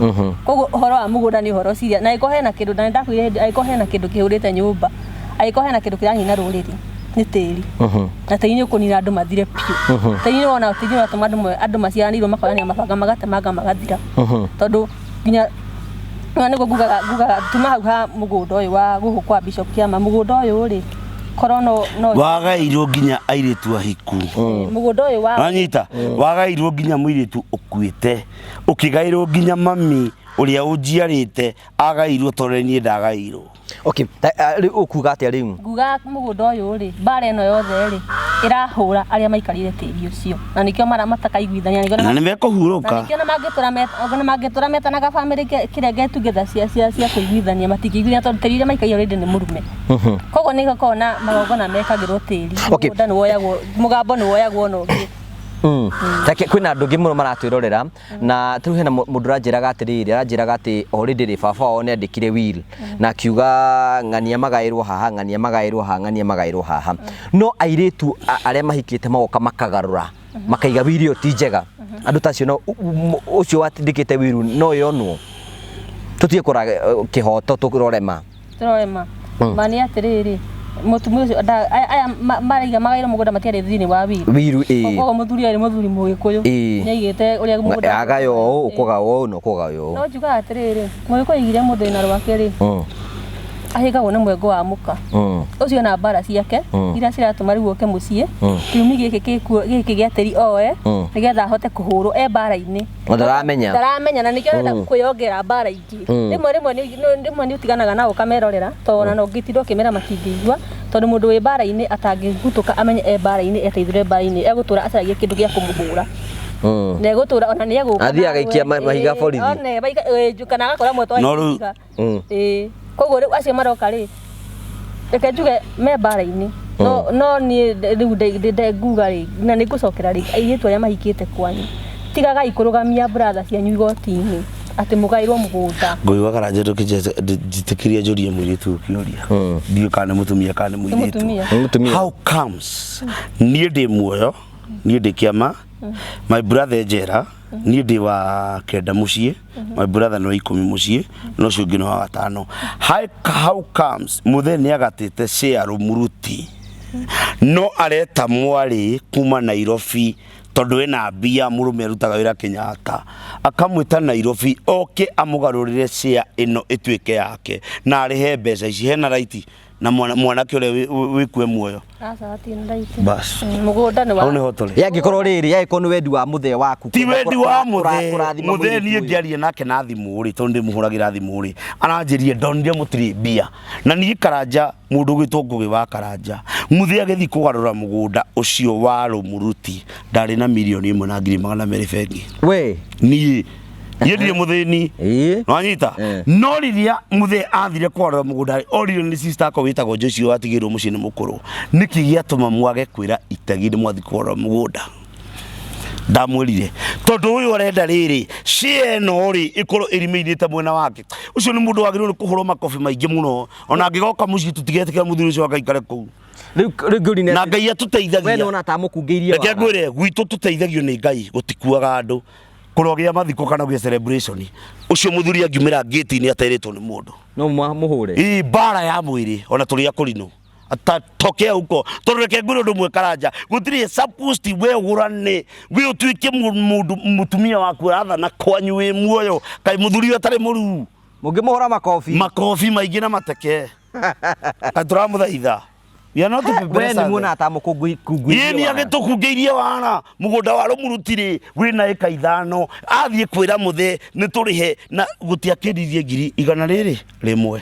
Koguo ũhoro wa mũgũnda nĩ ũhoro serious, na angĩkorwo hena kĩndũ, na nĩndakwĩrire hĩndĩ, angĩkorwo hena kĩndũ kĩhũrĩte nyũmba, angĩkorwo hena kĩndũ kĩranina rũrĩrĩ nĩ tĩri, na tĩri nĩ ũkũnina andũ mathire biũ. Tĩri nĩ wona tĩri nĩ ũratũma andũ maciaranĩirwo makonania mabanga magatemanga magathira, tondũ nginya na nĩguo ngugaga tuma hau ha mũgũnda ũyũ wa gũkũ kwa Bishop Kĩama, mũgũnda ũyũ rĩ korwo no wagairwo nginya airĩtu ahiku, mũgũnda ũyũ wa wanyita, wagairwo nginya mũirĩtu ũkuĩte, ũkĩgairwo nginya mami ũrĩa ũnjiarĩte agairwo tondũ niĩ ndagairwo. Okay, rĩu ũkuga atĩa rĩu? Nguga mũgũnda ũyũ rĩ, mbara ĩno yothe rĩ ĩrahũra arĩa maikarĩire tĩri ũcio, na nĩkĩo matakaiguithania, na nĩ mekũhurũka, na nĩkĩo na mangĩtũra metanaga family kĩrĩa get together cia kũiguithania, matingĩiguithania tondũ tĩri ũrĩa maikaire already nĩ mũrume. Koguo nĩ gũkoragwo na magongona mekagĩrwo tĩri, mũgũnda nĩ woyagwo, mũgambo nĩ woyagwo na ũngĩ. Reke kwĩna andũ aingĩ mũno maratwĩrorera, na tarĩu hena mũndũ ũranjĩraga atĩrĩrĩ, aranjĩraga atĩ already rĩ baba wao nĩ andĩkire will na akiuga ng'ania magaĩrwo haha, ng'ania magaĩrwo haha, ng'ania magaĩrwo haha, no airĩtu arĩa mahikĩte magoka makagarũra makaiga will ĩyo ti njega. Andũ ta acio no ũcio watindĩkĩte will no yonwo tũtige kũra kĩhoto tũrore ma. Tũrore ma. Ma nĩ atĩrĩrĩ, mũtumia ũcio aya maraiga magaĩrwo mũgũnda matiarĩ thĩinĩ wa will. Will ĩĩ. Koguo mũthuri arĩ mũthuri mũgĩkũyũ, nĩaigĩte ũrĩa mũgũnda agaya ũũ, ũkũgaya ũũ na ũkũgaya ũũ. No njugaga atĩrĩrĩ, mũgĩkũyũ aigire mũndũ wĩna rwake rĩ, ahĩngagwo nĩ mwengo wa mũka ũcio na mbara ciake iria ciratũma rĩu oke mũciĩ, kĩrumi gĩkĩ gĩkuo gĩkĩ gĩa tĩri oe nĩgetha ahote kũhũrwo e mbara-inĩ. Na ndaramenya. Ndaramenya, na nĩkĩo arenda kwĩyongera mbara ingĩ. Rĩmwe nĩ ũtiganaga nao ũkamerorera, tondũ ona ũngĩtinda ũkĩmera matingĩigua, tondũ mũndũ wĩ mbara-inĩ atangĩgutũka amenye e mbara-inĩ, eteithũre mbara-inĩ, egũtũra acaragia kĩndũ gĩa kũmũhũra. Na egũtũra ona nĩ egũka. Athiĩ agaikia mahiga borithi. One baika kana agakora mwetwa. No rĩu- Ĩĩ. Koguo rĩu acio maroka rĩ, reke njuge me mbara-inĩ. No niĩ rĩu nguga rĩ, na nĩ ngũcokera rĩ, airĩtu arĩa mahikĩte kwanyu, tigagai kũrũgamia brother cianyu igoti-inĩ atĩ mũgaĩrwo mũgũnda. Ngũgĩ wa Karanja njĩtĩkĩria njũrie mũirĩtu ũkĩũria ndiũĩ kana nĩ mũtumia kana nĩ Nĩ mũirĩtu. mũtumia. Nĩ mũtumia. How comes niĩ ndĩ muoyo, niĩ ndĩ kĩama, my brother njera, niĩ ndĩ wa kenda mũciĩ, my brother nĩ wa 10 mũciĩ, na ũcio ũngĩ nĩ wa 5. How comes mũthee nĩ agatĩte share Rũmuruti, no areta mwarĩ kuma Nairobi tondũ ena mbia, mũrũme arutaga wĩra Kenyatta, akamwĩta Nairobi oke amũgarũrĩre share ĩno ĩtuĩke yake na arĩhe mbeca ici. Hena right na mwanake ũrĩa wĩkue muoyo. Aca, hatirĩ na right. Bas. Mũgũnda nĩ wa Hau nĩho tũrĩ. Yangĩkorwo rĩrĩ, yangĩkorwo nĩ wendi wa mũthee waku Ti wendi wa mũthee. Kũrathima Mũthee mũirĩtu niĩ ũyũ. ngĩaria nake na thimũ rĩ, tondũ ndĩmũhũragĩra thimũ rĩ, aranjĩrire ndonire mũtirĩ mbia. Na niĩ Karanja, mũndũ ũgwĩtwo Ngũgĩ wa Karanja, mũthee agĩthiĩ kũgarũra mũgũnda ũcio wa Rũmuruti, ndarĩ na 1,200,000 bengi. We. Niĩ ndirĩ mũthĩni. Ĩĩ. Nĩwanyita? No rĩrĩa mũthee athire kũgarũra mũgũnda rĩ, oririo nĩ sister akwa wĩtagwo Joyce watigĩirwo mũciĩ nĩ mũkũrũ, nĩkĩ gĩatũma mwage kwĩra itegi nĩ mwathiĩ kũgarũra mũgũnda? Ndamwĩrire tondũ ũyũ arenda rĩrĩ share ĩno rĩ ĩkorwo ĩrimĩirĩte mwena wake. Ũcio nĩ mũndũ wagĩrĩirwo nĩ kũhũrwo makobi maingĩ mũno, ona angĩgoka mũciĩ tũtigetĩkĩra mũthuri ũcio akaikare kũu. Rĩu rĩu ngũri nĩ Na atĩ- Ngai we atũteithagia. nĩwona ta amũkungĩirie Reke wara. ngwĩre, gwitũ tũteithagio nĩ Ngai, gũtikuaga andũ. Kũrogĩa mathiko kana gũgĩa celebration, ũcio mũthuri angiumĩra ngĩti-inĩ aterĩtwo nĩ mũndũ. No mũhũre. Ĩ mbara ya mwĩrĩ ona tũrĩ akũrinũ. Atatokea huko. Tondũ reke ngwĩre ũndũ ũmwe Karanja, gũtirĩ supposed we ũgũrane, we ũtuĩke mũndũ mũtumia waku arathana kwanyu wĩ muoyo, kaĩ mũthuri ũyũ atarĩ mũruu. Mũngĩmũhũra makobi. Makobi maingĩ na mateke. Kaĩ tũramũthaitha. We are not We nĩ prepared. muona ta amũkungĩirie Ĩĩ nĩ wara. agĩtũkungĩirie wara. Mũgũnda wa Rũmuruti rĩ wĩna ĩka 5, athiĩ kwĩra mũthee nĩ tũrĩhe na gũtiakĩririe 100,000 rĩrĩ rĩmwe.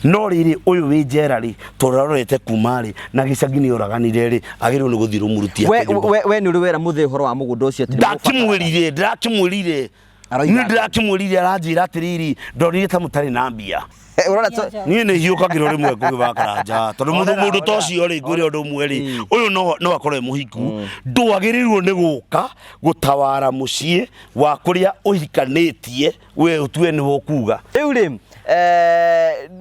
No rĩrĩ ũyũ wĩ njera rĩ, tondũ arorete kuma rĩ na gĩcagi nĩ oraganire rĩ, agĩrĩirwo nĩ gũthiĩ Rũmuruti We akĩnyua. we nĩ ũrĩ wera mũthee ũhoro wa mũgũnda ũcio atĩ nĩ mũgũbatara. Ndakĩmwĩrire, ndĩrakĩmwĩrire. Aroiga Niĩ ndĩrakĩmwĩrire, aranjĩra atĩrĩrĩ, ndonire ta mũtarĩ na mbia. Ũrona to- Niĩ nĩ hiũkagĩrwo rĩmwe Ngũgĩ wa Karanja, tondũ mũndũ Orera, mũndũ ta orera. ũcio rĩ, ngwĩre ũndũ ũmwe rĩ, ũyũ no akorwo e mũhiku, ndwagĩrĩirwo nĩ gũka gũtawara mũciĩ wa kũrĩa ũhikanĩtie, we ũtue nĩwe ũkuga. Rĩu rĩ,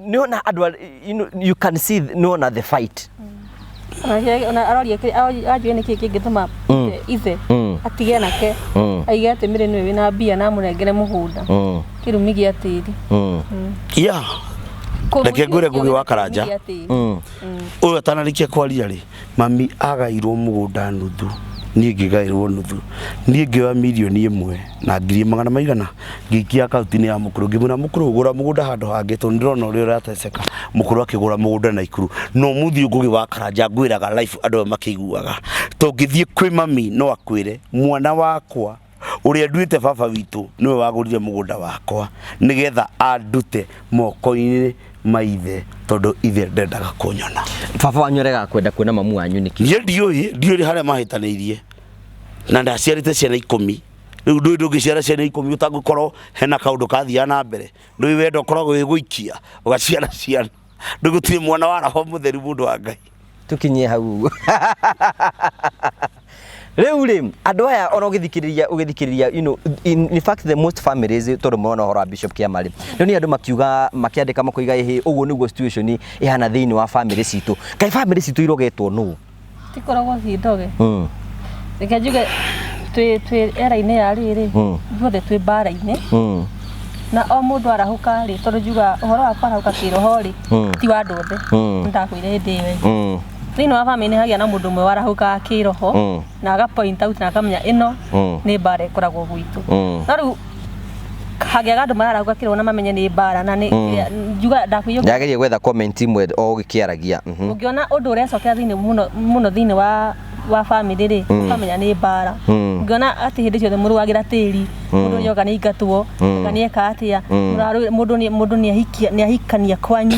nĩwona andũ you know, you can see nĩwona the fight. Ona aroria anjũrie nĩkĩ kĩngĩtũma ithe atige nake, aige atĩ Mary nĩwe wĩna mbia na amũnengere mũgũnda, kĩrumi gĩa tĩri. Yeah. Reke ngwĩre Ngũgĩ wa Karanja. Ũyũ atanarĩkia kwaria rĩ, mami agairwo mũgũnda nuthu, niĩ ngĩgaĩrwo nuthu. Niĩ ngĩoya 1,100,000 ngĩikia akaunti-inĩ ya mũkũrũ, ngĩmwĩra mũkũrũ gũra mũgũnda handũ hangĩ tondũ ndĩrona ũrĩa ũrateceka. Mũkũrũ akĩgũra mũgũnda Naikuru. No mũthiĩ Ngũgĩ wa Karanja ngwĩraga life andũ aya makĩiguaga. Tũngĩthiĩ kwĩ mami no akwĩre mwana wakwa ũrĩa nduĩte baba witũ nĩwe wagũrire mũgũnda wakwa nĩgetha andute moko-inĩ ma ithe tondũ ithe ndendaga kũnyona. Baba wanyu aregaga kwenda kuona mamu wanyu nĩkĩ? Niĩ ndiũĩ harĩa mahĩtanĩirie, na ndaciarĩte ciana 10. Rĩu ndũĩ ndũngĩciara ciana 10 ũtangĩkorwo hena kaũndũ kathiaga na mbere. Ndũĩ wendo ũkoragwo wĩ gũikia ũgaciara ciana, ndũĩ gũtirĩ mwana wa roho mũtheru mũndũ wa Ngai. Tukinyie hau ũguo. Rĩu rĩ, andũ aya ona ũgĩthikĩrĩria, you know, in fact the most families tondũ mũrona ũhoro wa Bishop Kĩama rĩ, rĩu nĩ andũ makiuga, makĩandĩka makoiga ĩhĩ, ũguo nĩguo situation ĩhana thĩinĩ wa family citũ. Kaĩ family citũ irogetwo nũ? Tikoragwo ciĩ ndoge. Reke njuge twĩ era-inĩ ya rĩrĩ, ithuothe twĩ mbara-inĩ. Na o mũndũ arahũka rĩ, tondũ njuga ũhoro wa kwarahũka kĩroho rĩ, ti wa andũ othe. Nĩndakwĩra hĩndĩ ĩyo ĩngĩ. Thĩinĩ wa family nĩ hagĩa na mũndũ ũmwe warahũkaga kĩroho na aga point out na akamenya ĩno nĩ mbara ĩkoragwo gwitũ. No rĩu hangĩaga andũ mararahũka kĩroho na mamenye nĩ mbara na nĩ njuga ndakwĩire Ndageria gwetha comment imwe o ũgĩkĩaragia. Ũngĩona ũndũ ũrecokera thĩinĩ mũno mũno thĩinĩ wa family rĩ, ũkamenya nĩ mbara. Ũngĩona atĩ hĩndĩ ciothe mũrũagĩra tĩri, mũndũ nĩoka nĩ aingatwo, anga nĩ eka atĩa, mũndũ nĩ ahikia, nĩ ahikania kwanyu.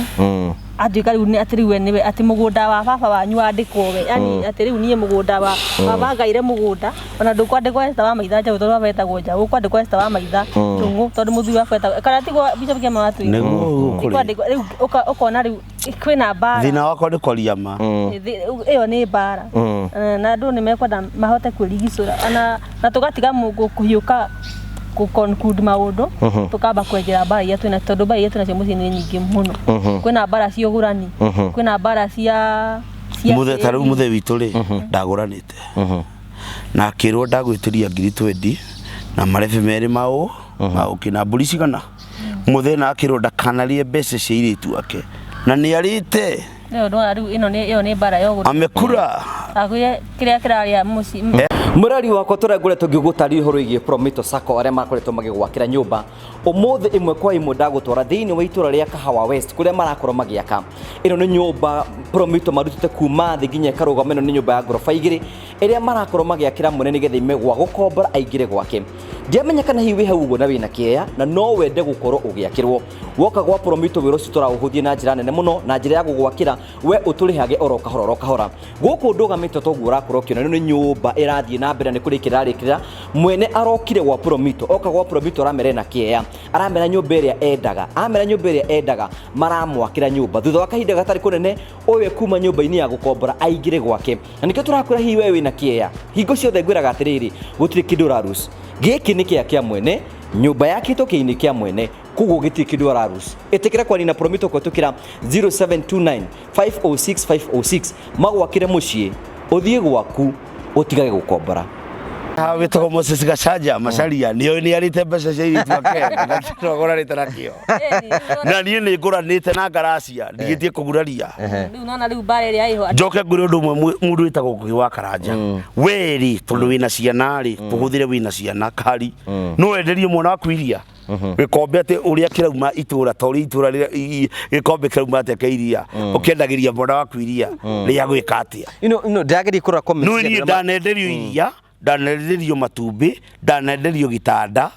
Atuĩka rĩu atĩ rĩu we nĩwe, atĩ mũgũnda wa baba wanyu wandĩkwo we, yani atĩ rĩu niĩ mũgũnda wa baba ngaire mũgũnda ona ndũkwandĩkwo Esther wa Maitha Njaũ, tondũ baba etagwo Njaũ, ũkwandĩkwo Esther wa Maitha Ndũng'ũ, tondũ mũthuri wakwa etagwo kana tiguo Bishop Kĩama watuire. Nĩguo kũrĩ. Kwandĩkwo rĩu ũkona rĩu kwĩna mbara. Thĩna wakwa nĩ kwaria ma. Ĩyo nĩ mbara. Na andũ nĩ mekwenda mahote kwĩrigicũra na tũgatiga kũhiũka kũ conclude maũndũ, tũkamba kwenjera mbara iria twĩna, tondũ mbara iria twĩnacio mũciĩ nĩ nyingĩ mũno. Kwĩna mbara cia ũgũrani, kwĩna mbara cia Mũthe ta rĩu tĩri. Mũthe witũ rĩ, ndagũranĩte na akĩrwo ndagwĩtĩria ngiri 20 na marebe merĩ ma ũkĩ na mbũri cigana. Mũthe na akĩrwo ndakanarĩe mbeca cia airĩtu ake na nĩ arĩte. Rĩu ndona rĩu ĩno nĩ ĩyo nĩ mbara ya ũgũrani. Amekura. Akwĩre kĩrĩa kĩrarĩa mũciĩ. Mũrari wakwa, tũrĩa ngoretwo ngĩgũtarĩria ũhoro wĩgiĩ Promito Sacco arĩa makoretwo magĩgwakĩra nyũmba, ũmũthĩ ĩmwe kwa ĩmwe ndagũtwara thĩinĩ wa itũra rĩa Kahawa West kũrĩa marakorwo magĩaka. Ĩno nĩ nyũmba Promito marutĩte kuma thĩ nginya ĩkarũgama. Ĩno nĩ nyũmba ya ngoroba igĩrĩ ĩrĩa marakorwo magĩakĩra mwene nĩgetha ime gwa gũkombora aingĩre gwake. Ndiamenya kana hihi wĩ hau ũguo na wĩna kĩeya na no wende gũkorwo ũgĩakĩrwo. Woka gwa Promito, wĩra ũcio tũraũhũthia na njĩra nene mũno, na njĩra ya gũgwakĩra we ũtũrĩhage oro kahora oro kahora. Gũkũ ndũgamĩte toguo ũrakorwo ũkĩona, ĩno nĩ nyũmba ĩrathiĩ na mbere na nĩ kũrĩkĩrĩra rĩkĩrĩra. Mwene arokire gwa Promito, oka gwa Promito aramera ena kĩeya, aramera nyũmba ĩrĩa endaga, amera nyũmba ĩrĩa endaga, maramwakĩra nyũmba thutha wa kahinda gatarĩ kũnene ũyũ kuma nyũmba-inĩ ya gũkombora aingĩre gwake. Na nĩkĩo tũrakwĩra hihi we wĩna kĩeya, hingo ciothe ngwĩraga atĩrĩrĩ, gũtirĩ kĩndũ ũraruci. Gĩkĩ nĩ kĩea kĩa mwene, nyũmba yakĩtwo kĩinĩ kĩa mwene, koguo gĩtirĩ kĩndũ araruci. Ĩtĩkĩra kwaria na Promito kũhetũkĩra 0729 506 506, magwakĩre mũciĩ ũthiĩ gwaku ũtigage gũkombora. Ha wĩtagwo Moses Gacanja Macaria nĩ nĩ arĩte mbeca cia airĩtu ake na kĩrogũranĩte nakĩo, na niĩ nĩ ngũranĩte na ngaracia ndigĩtie kũguraria. Rĩu nona rĩu mbara ĩrĩa ĩho. Njoke ngwĩre ũndũ ũmwe, mũndũ wĩtagwo Ngugi wa Karanja, we rĩ, tondũ wĩna ciana rĩ, tũhũthĩre wĩna ciana kari, no wenderie mwana waku iria gĩkombe atĩ ũrĩa kĩrauma itũra, ta ũrĩa itũra gĩkombe kĩrauma atĩa kĩa iria, ũkĩendagĩria mwana waku iria rĩa gwĩka atĩa? Ino ndĩrageria kũrora comments No cia niĩ andũ arĩa ndanenderio iria, ndanenderio matumbĩ, ndanenderio gĩtanda,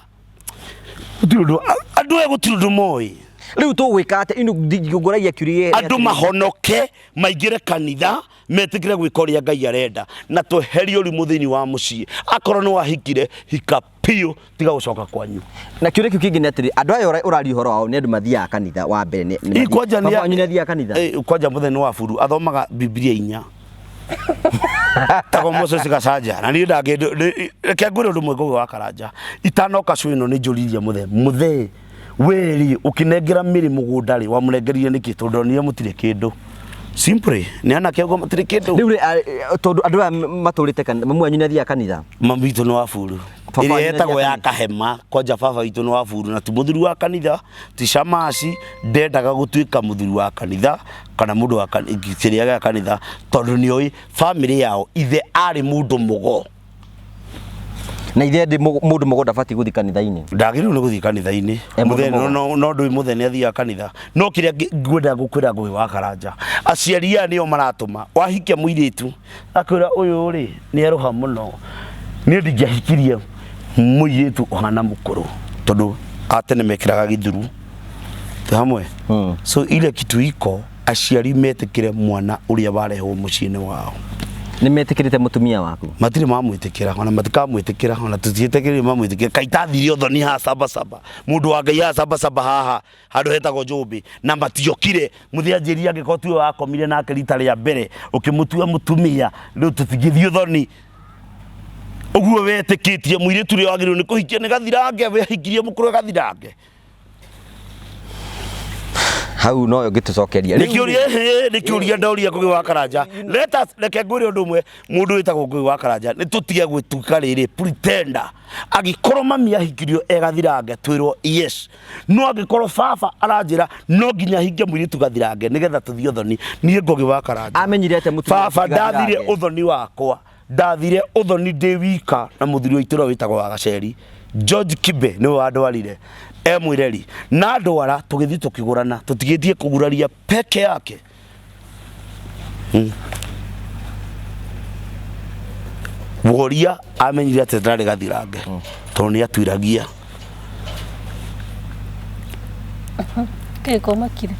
gũtirĩ ũndũ andũ aya, gũtirĩ ũndũ moĩ. Rĩu tũgwĩka atĩa? Ino ngũragia kĩũria. Andũ mahonoke, maingĩre kanitha, metĩkĩre gwĩka ũrĩa Ngai arenda na tweherie ũrimũ thĩinĩ wa mũciĩ. Akorwo nĩ wahikire, hika piũ, tiga gũcoka kwanyu. Na kĩũria kĩu kĩngĩ nĩ atĩrĩ, andũ aya ũraria ũhoro wao nĩ andũ mathiaga kanitha wa mbere nĩ Ĩ, kwanja Baba wanyu nĩ athiaga kanitha? Eh, kwanja mũthenya wa buru athomaga Biblia inya tagwo Moses Gacanja na niĩ ndangĩ reke ngwĩre ũndũ ũmwe, Ngugi wa Karanja, itanoka cũ ĩno nĩ njũririe mũthe, mũthe we rĩ, ũkĩnengera mĩrĩ mũgũnda rĩ, wamũnengerire nĩkĩ? Tondũ ndonire mũtirĩ kĩndũ, simply nĩ anake ũguo matirĩ kĩndũ. Rĩu rĩ, tondũ andũ aya matũrĩte kanitha, mamu wanyu nĩ athiaga kanitha? Mami witũ nĩ wa buru. Baba Ĩrĩa wanyu nĩ etagwo ya athiaga kanitha? Kahema. Kwanja baba witũ nĩ wa buru na ti mũthuri wa kanitha, ti camaci, ndendaga gũtuĩka mũthuri wa kanitha kana mũndũ wa kĩrĩa gĩa kanitha, tondũ nĩ oĩ famĩlĩ yao ithe arĩ mũndũ mũgo. Na ithe ndĩ mũndũ mũgo ndabatiĩ gũthiĩ kanitha-inĩ? Ndagĩrĩirwo nĩ gũthiĩ kanitha-inĩ. E mũndũ Mũthee mũgo. No ndũĩ mũthee nĩ athiaga kanitha, no kĩrĩa ngwendaga gũkwĩra, Ngũgĩ wa Karanja, aciari aya nĩo maratũma wahikia mũirĩtu akwĩra ũyũ rĩ nĩ erũha mũno, niĩ ndingĩahikirie mũirĩtu ũhana mũkũrũ, tondũ atene mekĩraga gĩthuru. Twĩ hamwe? So ile kitu iko, aciari metĩkĩre mwana ũrĩa warehwo mũciĩ-inĩ wao. Nĩ metĩkĩrĩte mũtumia waku? Matirĩ mamwĩtĩkĩra, ona matikamwĩtĩkĩra, ona tũtiĩtĩkĩrire mamwĩtĩkĩra. Kaitathire ũthoni haha Sabasaba, mũndũ wa Ngai haha Sabasaba, haha handũ hetagwo Njũmbĩ, na matiokire. Mũthĩanjĩri, angĩkorwo tiwe wakomire nake rita rĩa mbere ũkĩmũtua mũtumia, rĩu tũtingĩthiĩ ũthoni ũguo. Wetĩkĩtie mũirĩtu ũrĩa wagĩrĩirwo nĩ kũhikia nĩ gathirange, wehikirie mũkũrũ gathirange. Hau no ũngĩtũcokeria. Nĩ kĩũria, nĩ kĩũria ndoria, Ngugi wa Karanja. Let us, reke ngwĩre ũndũ ũmwe, mũndũ wĩtagwo Ngugi wa Karanja, nĩ tũtige gwĩtuĩka rĩrĩ pretender. Angĩkorwo mami ahikirio e gathirange, twĩrwo yes, no angĩkorwo baba aranjĩra no nginya hinge mũirĩtu gathirange nĩgetha tũthiĩ ũthoni, niĩ Ngugi wa Karanja Amenyire atĩa mũtumia baba ndathire gathirange? Ũthoni wakwa, ndathire ũthoni ndĩ wika na mũthuri wa itũra wĩtagwo wa Gaceri George Kibe, nĩwe wandwarire e mwĩreri na ndwara, tũgĩthiĩ tũkĩgũrana, tũtigĩtie kũguraria peke yake. Woria amenyire atĩ ndarĩ gathirange tondũ nĩ atuiragia. Kĩ komakire?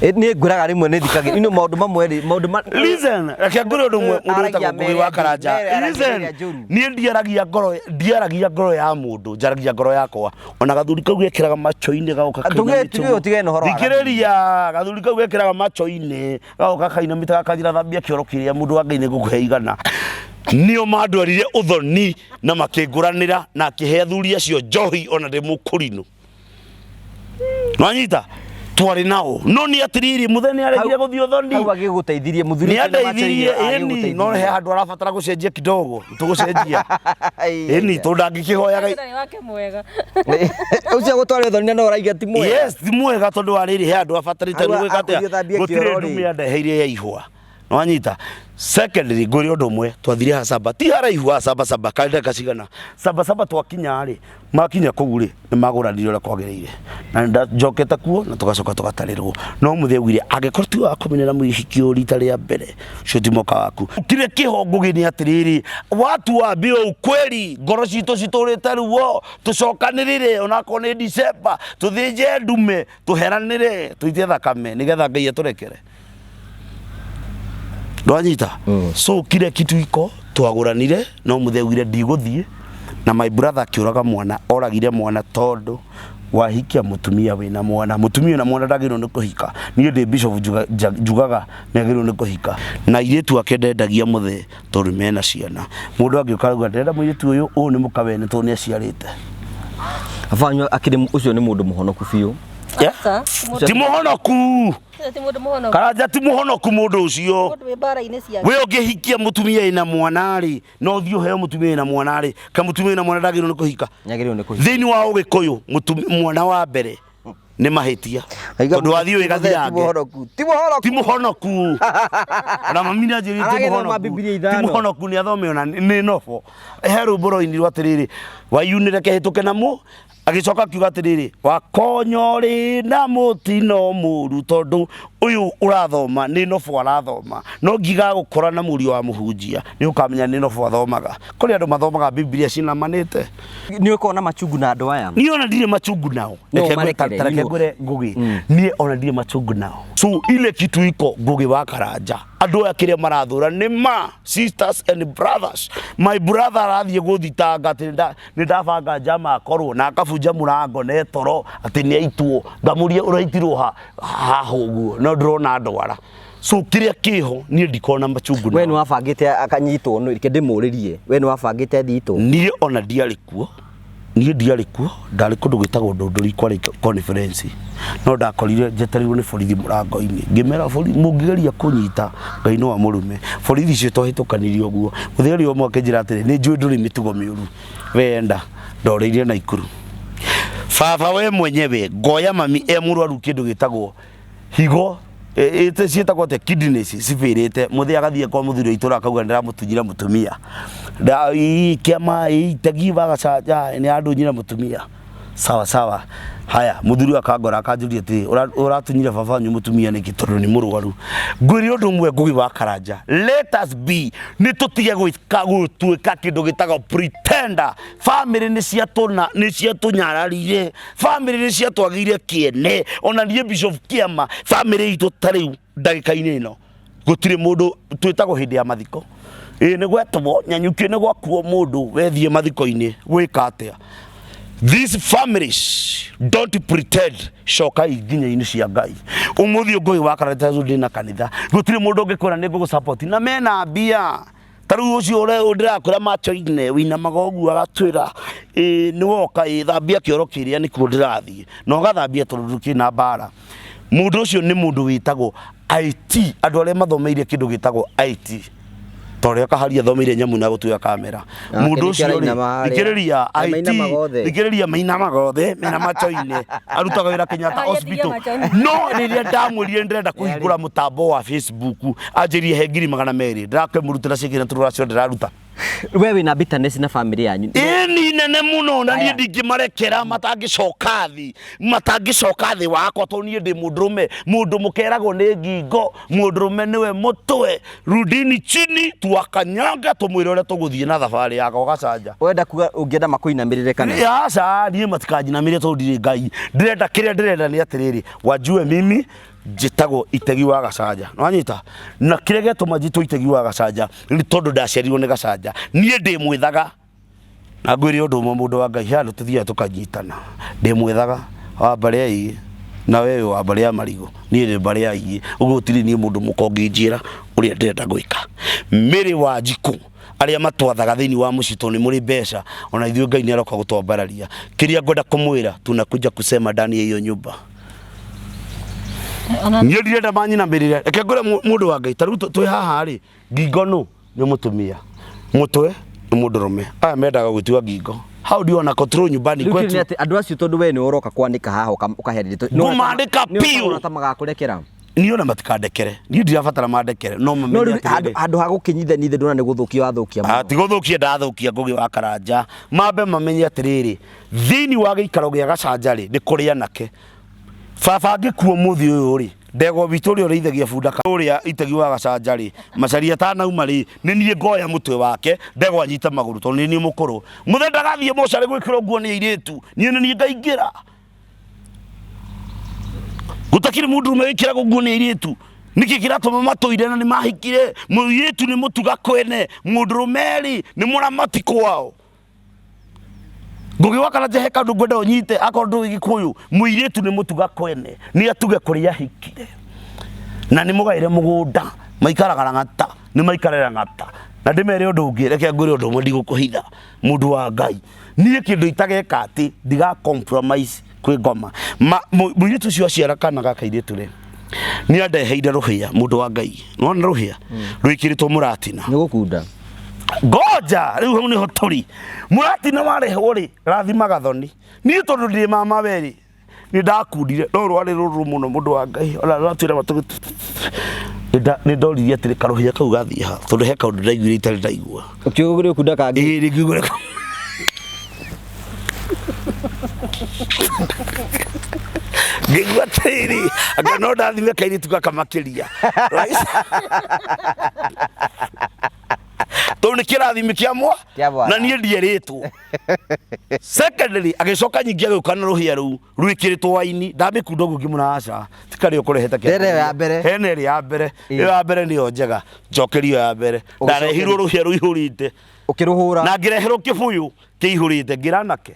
Niĩ ngwĩraga rĩmwe nĩ thikagĩ ino maũndũ mamwe rĩ maũndũ ma Listen, reke ngwĩre ũndũ ũmwe mũndũ Aragia wĩtagwo Ngugi wa mere Karanja. mere aragia Listen, ĩrĩa njũru. niĩ ndiaragia ngoro ndiaragia ngoro ya mũndũ, njaragia ngoro yakwa. Ona gathuri kau gekĩraga macho-inĩ gagoka Tuge- tuge ũtigane na ũhoro wa Thikĩrĩria, gathuri kau gekĩraga macho-inĩ gagoka kainamĩte gakanjĩra thambia kĩoro kĩrĩa mũndũ wa Ngai nĩ ngũkũhe igana. Nĩo mandwarire ũthoni na makĩngũranĩra na akĩhe athuri acio njohi ona ndĩ mũkũrinũ. Nwanyita twarĩ nao no nĩ atĩrĩrĩ mũthee nĩ aregire gũthiĩ ũthoni Hau agĩgũteithirie mũthuri nĩ ũcio na andeithirie macho-inĩ ĩni no he agĩgũteithirie. handũ arabatara gũcenjia kidogo tũgũcenjia ĩni tondũ ndangĩkĩhoyaga Nĩ wake mwega. Ũcio gũtwara ũthoni na no ũraiga ti mwega. Yes, ti mwega tondũ wa rĩrĩ he handũ abatarĩte Hau nĩ gwĩka atĩa akũthiĩ ũthambie gũtirĩ kĩoro rĩ. ndume andeheire ya ihũa nĩwanyita secondly ngwĩre ũndũ ũmwe twathire haha saba ti haraihu haha saba saba karĩ ndagĩka cigana saba saba twakinya rĩ makinya kũu rĩ nĩ magũranire ũrĩa kwagĩrĩire na nĩnjokete kuo na tũgacoka tũgatarĩrwo no mũthee augire angĩkorwo tiwe wakomenera mũhiki ũyũ rita rĩa mbere ũcio ti mwaka waku kĩrĩa kĩho ngũgĩ nĩ atĩrĩrĩ watu waambiwe ukweli ngoro citũ citũrĩte ruo tũcokanĩrĩre onakorwo nĩ December tũthĩnje ndume tũheranĩre tũite thakame nĩgetha Ngai atũrekere ndwanyita so kile kitu iko twagũranire no mũthee augire ndigũthiĩ na my brother akĩũraga mwana oragire mwana tondũ wahikia mũtumia wĩna mwana mũtumia wĩna mwana ndagĩrĩirwo nĩ kũhika niĩ ndĩ bishop njugaga nĩ agĩrĩirwo nĩ kũhika na airĩtu ake ndendagia mũthee tondũ mena ciana mũndũ angĩũka arauga ndĩrenda mũirĩtu ũyũ ũyũ nĩ mũkawene tondũ nĩ aciarĩte Abanyu akĩrĩ ũcio nĩ mũndũ mũhonoku biũ. Yeah? Aca, ti mũndũ- ti mũhonoku ti mũndũ mũhonoku. Karanja ti mũhonoku mũndũ ũcio Mũndũ wĩ mbara-inĩ ciake. we ũngĩhikia mũtumia ĩna mwana rĩ no ũthiĩ ũheo mũtumia ĩna mwana rĩ ka mũtumia ĩna mwana ndagĩrĩirwo nĩ kũhika Nĩagĩrĩirwo nĩ kũhika. thĩinĩ wa ũgĩkũyũ mwana wa mbere nĩ mahĩtia Aiga tondũ wathiĩ mũthee ti wĩgathirange mũhonoku. Ti mũhonoku. ti mũhonoku ona mami nĩ anjĩrire ti Aragĩthoma mũhonoku Bibilia ti ithano. mũhonoku nĩ athome ona nĩ nobo he rwĩmbo rwainirwo atĩrĩrĩ waiunĩre kehĩtũke na mũ agĩcoka akiuga atĩrĩrĩ wakonyorĩ na mũtino mũru tondũ ũyũ ũrathoma nĩ nobo arathoma no ngiga gũkora na mũriũ wa mũhunjia nĩ ũkamenya nĩ nobo athomaga kũrĩ andũ mathomaga Bibilia cinamanĩte Nĩ ũkoragwo na machungu na andũ aya. niĩ ona ndirĩ machungu nao No Reke ngwĩre- ũmarekere, ta reke you know. ngwĩre Ngugi niĩ ona ndirĩ machungu nao so ile kitu iko Ngugi wa Karanja andũ aya kĩrĩa marathũra nĩ ma sisters and brothers my brother arathiĩ gũthitanga atĩ nĩ ndabanga njama akorwo na akabunja mũrango na etoro atĩ nĩ aitwo ngamũria ũraitirwo ha haha ũguo no ndĩrona ndwara so kĩrĩa kĩho niĩ ndikona machungu We nao nĩ wabangĩte akanyitwo nĩ reke ndĩmũrĩrie. We nĩ wabangĩte athitwo. niĩ ona ndiarĩ kuo niĩ ndiarĩ kuo ndarĩ kũndũ gwĩtagwo ndũndũri kwarĩ conference no ndakorire njetereirwo nĩ borithi mũrango-inĩ ngĩmera mũngĩgeria kũnyita ngai no amũrume borithi icio twahĩtũkanirie ũguo mũtheri ũmwe akĩnjĩra atĩrĩ nĩ njũĩ ndũrĩ mĩtugo mĩũru wenda ndorĩire Naikuru baba we mwenyewe ngoya mami e mũrwaru kĩndũ gĩtagwo higo ĩte ciĩtagwo atĩa kidneys cibĩrĩte mũthee agathiĩ kwa mũthuri wa itũra akauga ndĩramũtunyire mũtumia kĩama itegi bagacanja nĩ andunyire mũtumia sawa sawa haya mũthuri ũyũ akangora akanjũria atĩrĩ ũratunyire baba wanyu mũtumia nĩkĩ tondũ nĩ mũrwaru ngwĩre ũndũ ũmwe Ngugi wa Karanja let us be nĩ tũtige gwĩka gũtuĩka kĩndũ gĩtagwo pretender family nĩ ciatũna nĩ ciatũnyararire family nĩ ciatwagĩire kĩene ona niĩ Bishop Kĩama family itũ ta rĩu ndagĩka-inĩ ĩno gũtirĩ mũndũ twĩtagwo hĩndĩ ya mathiko ĩĩ nĩ gwetwo nyanyuki nĩ gwakuo mũndũ wethiĩ mathiko-inĩ gwĩka atĩa These families don't pretend cokai nginya-inĩ cia Ngai ũmũthĩ Ngugi wa Karanja ndĩ na kanitha gũtirĩ mũndũ ũngĩkwĩra nĩ ngũgũ na mena mbia ta rĩu ũcio ũrĩa ndĩrakwĩra macho-inĩ wĩinamaga ũguo agatwĩra ĩ nĩ woka ĩ thambia kĩoro kĩrĩa nĩkuo ndĩrathiĩ na ũgathambia tondũ ndũkĩrĩ mbara mũndũ ũcio nĩ mũndũ wĩtagwo IT andũ arĩa mathomeire kĩndũ gĩtagwo IT ta ũrĩa kaharia athomeire nyamũ na gũtuĩka kamera Nake mũndũ nĩkĩo ũcio rĩ arainama harĩa. thikĩrĩria Na IT mainamaga othe. thikĩrĩria mainamaga othe mena macho-inĩ arutaga wĩra Kenyatta Kaharia Hospital tigia macho-inĩ. no rĩrĩa ndamwĩrire ndĩrenda kũhingũra mũtambo wa Facebook anjĩrire he 200,000 ndĩrakĩmũrutĩra ciĩkĩra tũrũracio ndĩraruta We wĩna bitterness na family yanyu. ĩni nene mũno na niĩ Aya. ndingĩmarekera matangĩcoka thĩ matangĩcoka thĩ wakwa tondũ niĩ ndĩ mũndũrũme mũndũ mũkeragwo nĩ ngingo mũndũrũme nĩwe mũtwe rudini chini tuakanyanga tũmwĩre ũrĩa tũgũthiĩ na thabarĩ yakwa gacanja Wenda kuga ũngĩenda makũinamĩrĩre kana? aca niĩ matikanjinamĩre tondũ ndirĩ ngai ndĩrenda kĩrĩa ndĩrenda nĩ atĩrĩrĩ wajue mimi Njĩtagwo Itegi wa Gacanja. Nĩwanyita? Na kĩrĩa gĩatũma njĩtwo Itegi wa Gacanja nĩ tondũ ndaciarirwo nĩ Gacanja. Niĩ ndĩ mwĩthaga. Na ngwĩre ũndũ ũmwe mũndũ wa Ngai, he handũ tũthiaga tũkanyitana. Ndĩ mwĩthaga wa mbarĩ ya Igi na we wĩ wa mbarĩ ya Marigũ, niĩ ndĩ mbarĩ ya Igi. Ũguo gũtirĩ niĩ mũndũ mũka ũngĩnjĩra ũrĩa ndĩrenda gwĩka. Mary Wanjikũ arĩa matwathaga thĩinĩ wa mũciĩ tondũ nĩ mũrĩ mbeca, ona ithuĩ Ngai nĩ aroka gũtwambararia. Kĩrĩa ngwenda kũmwĩra, tunakuja kusema ndani ya hiyo nyumba. Niĩ ndirenda manyinamĩrĩre. Reke ngwĩre mũndũ wa Ngai, ta rĩu twĩ haha rĩ, ngingo nũ? Nĩ mũtumia. Mũtwe nĩ mũndũrũme. Aya mendaga gwĩtua ngingo. How do you wanna control nyumbani Rĩu kĩndũ kwetu? nĩ atĩ andũ acio tondũ we nĩ ũroka kwanĩka haha ũkahe ndeto. Ngũmandĩka biũ. Nĩ ta magakũrekera. Niĩ ona matikandekere. Niĩ ndirabatara mandekere. No No mamenye rĩu atĩrĩrĩ. handũ ha gũkĩnyithania ithe ndũrona nĩ gũthũkia wathũkia mũno. Ti gũthũkia ndathũkia Ngũgĩ wa Karanja. Mambe mamenye atĩrĩrĩ, thĩinĩ wa gĩikaro gĩa Gacanja rĩ, nĩ kũrĩ anake. Baba angĩkua ũmũthĩ ũyũ rĩ, ndegwa witũ ũrĩa ũrĩithagia bunda ũrĩa Itegi wa Gacanja rĩ, Macharia atanauma rĩ, nĩ niĩ ngoya mũtwe wake, ndegwa anyite magũrũ tondũ nĩ niĩ mũkũrũ. Mũthee ndagathiĩ mocarĩ gwĩkĩrwo nguo nĩ airĩtu, niĩ nĩ niĩ ngaingĩra. Gũtakĩrĩ mũndũrũme wĩkĩragwo nguo nĩ airĩtu. Nĩkĩ kĩratũma matũire na nĩ mahikire? Mũirĩtu nĩ mũtuga kwene, mũndũrũme rĩ, nĩ mũramati kwao. Ngũgĩ wa Karanja he kaũndũ ngwenda ũnyite akorwo ndũĩ Gĩkũyũ, mũirĩtu nĩ mũtuga kwene, nĩ atuge kũrĩa ahikire na nĩ mũgaĩre mũgũnda, maikaraga rang'ata, nĩ maikare rang'ata. Na ndĩmere ũndũ ũngĩ, reke ngwĩre ũndũ ũmwe ndigũkũhitha, mũndũ wa Ngai, niĩ kĩndũ itageka atĩ ndiga compromise kwĩ ngoma. Mũirĩtu ũcio aciara kana ga kairĩtu rĩ, nĩ andeheire rũhĩa, mũndũ wa Ngai, nĩwona rũhĩa rwĩkĩrĩtwo mũratina. Nĩ gũkunda. Ngoja rĩu hau nĩho tũrĩ. Mũratina warehwo rĩ, rathima gathoni. Niĩ tondũ ndĩ mama we rĩ, nĩ ndakundire no rwarĩ rũrũ mũno mũndũ wa Ngai ona rwatwĩra matũ nĩ ndoririe atĩrĩ karũhĩa kau gathiĩ ha tondũ he kaũndũ ndaiguire itarĩ ndaigua. Ũkiuga nĩ ũkunda kangĩ. Ĩĩ rĩngiugire ngĩigua atĩrĩrĩ anga no ndathime kairĩtu gaka makĩria. Right? Tondũ nĩ kĩrathimi kĩa mwa Kĩa mwana. na niĩ ndierĩtwo. Secondly agĩcoka nyingĩ agĩũka na rũhĩa rũu rwĩkĩrĩtwo waini ndamĩkunda ũguo ngĩmwĩra aca tikarĩ ũkũrehete kĩa Hena ĩyo ya mbere. hena ĩrĩa ya mbere ĩyo ya mbere nĩyo njega njokerio ya mbere ndarehirwo rũhĩa rũihũrĩte Ũkĩrũhũra. na ngĩreherwo kĩbũyũ kĩihũrĩte ngĩra anake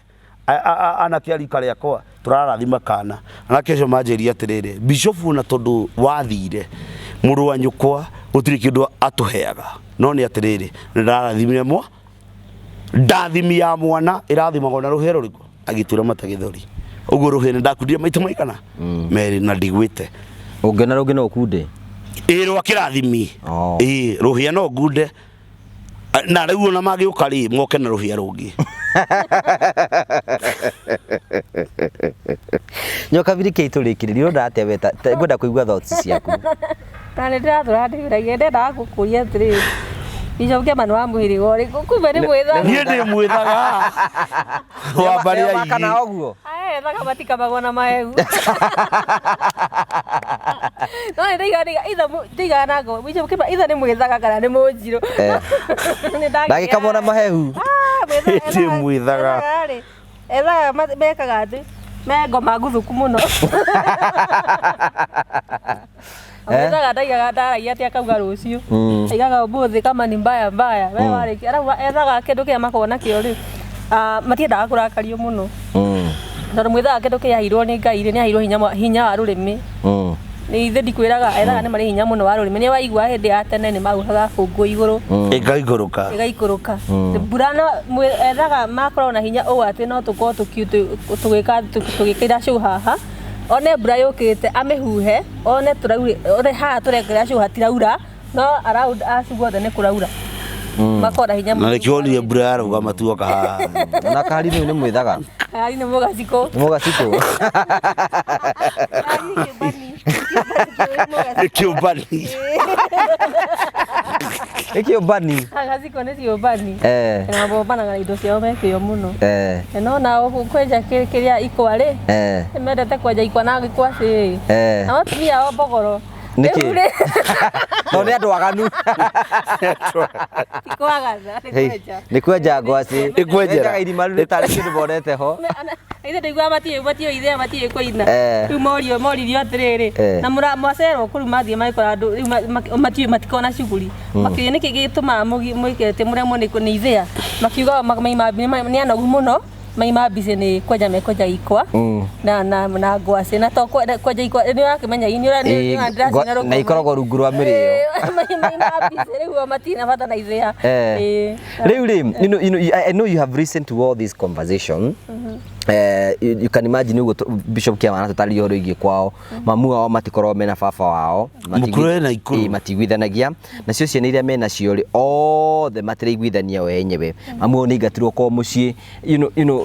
anake a rika rĩakwa tũrarathima kana anake acio manjĩria atĩrĩrĩ bishofu na tondũ wathire mũrũ wa nyũkwa gũtirĩ kĩndũ atũheaga no nĩ atĩrĩrĩ nĩ ndarathimire mwa ndathimi ya mwana ĩrathimagwo na rũhĩa rũrĩkũ agĩtura mata gĩthũri ũguo rũhĩa nĩ ndakundire maita maigana merĩ na ndigwĩte. Ũngĩona rũngĩ no ũkunde. Ĩĩ rwa kĩrathimi. Oh. Ĩĩ rũhĩa no ngunde na rĩu ona magĩũka rĩ moke na rũhĩa rũngĩ. Nyoka birike itũrĩkĩrĩria ũrona atĩa we ngwenda kũigua thoughts ciaku. Na nĩ ndĩratũra ndĩyũragia ndendaga gũkũria atĩrĩrĩ Bishop Kĩama nĩ wa mũhĩrĩga ũrĩkũ kumbe nĩ mwĩthaga. Niĩ ndĩ mwĩthaga wa mbarĩ ya Kana Igi. ũguo. Ethaga matikamagwo na mahehu. No nĩ ndaiga itha ndaigaga na ngo Bishop Kĩama itha nĩ mwĩthaga kana nĩ mũnjirũ. Nĩ Ndagĩkamwo na mahehu. Ah, mwĩthaga. Ndĩ mwĩthaga. Ethaga rĩ, ethaga mekaga atĩ me ngoma nguthũku mũno. Mwĩthaga ndaigaga ndaragia atĩ akauga rũciũ. Aigaga ũmũthĩ kama ni mbaya mbaya. We warĩkia arabu ethaga kĩndũ kĩrĩa makoragwo nakĩo rĩ. Ah, matiendaga kũrakario mũno. Tondũ mwĩthaga kĩndũ kĩrĩa aheirwo nĩ Ngai rĩ, nĩ aheirwo hinya wa rũrĩmĩ. Nĩ ithe ndikwĩraga ethaga nĩ marĩ hinya mũno wa rũrĩmĩ. Nĩ waigua hĩndĩ ya tene nĩ mauhaga bũngũ igũrũ Ĩgaikũrũka. Ĩgaikũrũka mbura no ethaga makoragwo na hinya ũũ atĩ no tũkorwo tũgĩka tũgĩkĩra show haha one mbura yũkĩte amĩhuhe one tũraurĩ one haha tũrekĩra show hatiraura no around us guothe nĩ kũraura makoragwo na hinya Na nĩkĩo wonire mbura yarũgama tuoka haha. Na kahari nĩ nĩ mwĩthaga. Kahari nĩ mũgacikũ. Nĩ mũgacikũ. Kahari nĩ kĩũmbani. Nĩ kĩũmbani. Nĩ kĩũmbani. Gacikũ nĩ ciũmbani. Na mombanaga na indo ciao me kĩo mũno. No nao kwenja kĩrĩa ikwa rĩ, nĩ mendete kwenja ikwa na gĩkwacĩ. Nao atumia ao mbogoro. Nĩkĩ? Rĩu rĩ, Tondũ nĩ andũ aganu. Ti kwagatha, nĩ kwenja. Nĩ kwenja ngwacĩ. Nĩ kwenjera. Wenjaga irima rĩu rĩtarĩ kĩndũ monete ho. Ithe ndaiguaga matiũĩ matiũĩ ithea matiũĩ kũina. Eh. Rĩu morio moririo atĩrĩrĩ Eh. na mũra mwacerwo kũu mathiĩ magĩkora andũ rĩu matiũĩ matikoragwo na shughuli. Makĩũria nĩkĩ gĩtũmaga mwĩke atĩ mũremwo nĩ ithea. Makiuga o maima nĩ anogu mũno maima busy nĩ kwenja mekwenja ikwa na ngwacĩ na to kwenja ikwa nĩ ũrakĩmenya nĩ Ĩĩ, ũrandĩracina na ikoragwo rungu rwa mĩrĩo. Maima busy rĩu o matirĩ na bata na ithea. Eh. Ĩĩ. Rĩu rĩ, you know, I know you have listened to all this conversation. You can imagine ũguo Bishop Kĩama aratũtarĩria ũhoro wĩgiĩ kwao. Mamu wao matikoragwo mena baba wao. Mũkũrũ ena ikũrũ. Ĩĩ, matiiguithanagia. Nacio ciana iria menacio rĩ, othe matiraiguithania o enyewe. Mamu wao nĩ aingatirwo kwao mũciĩ. You know,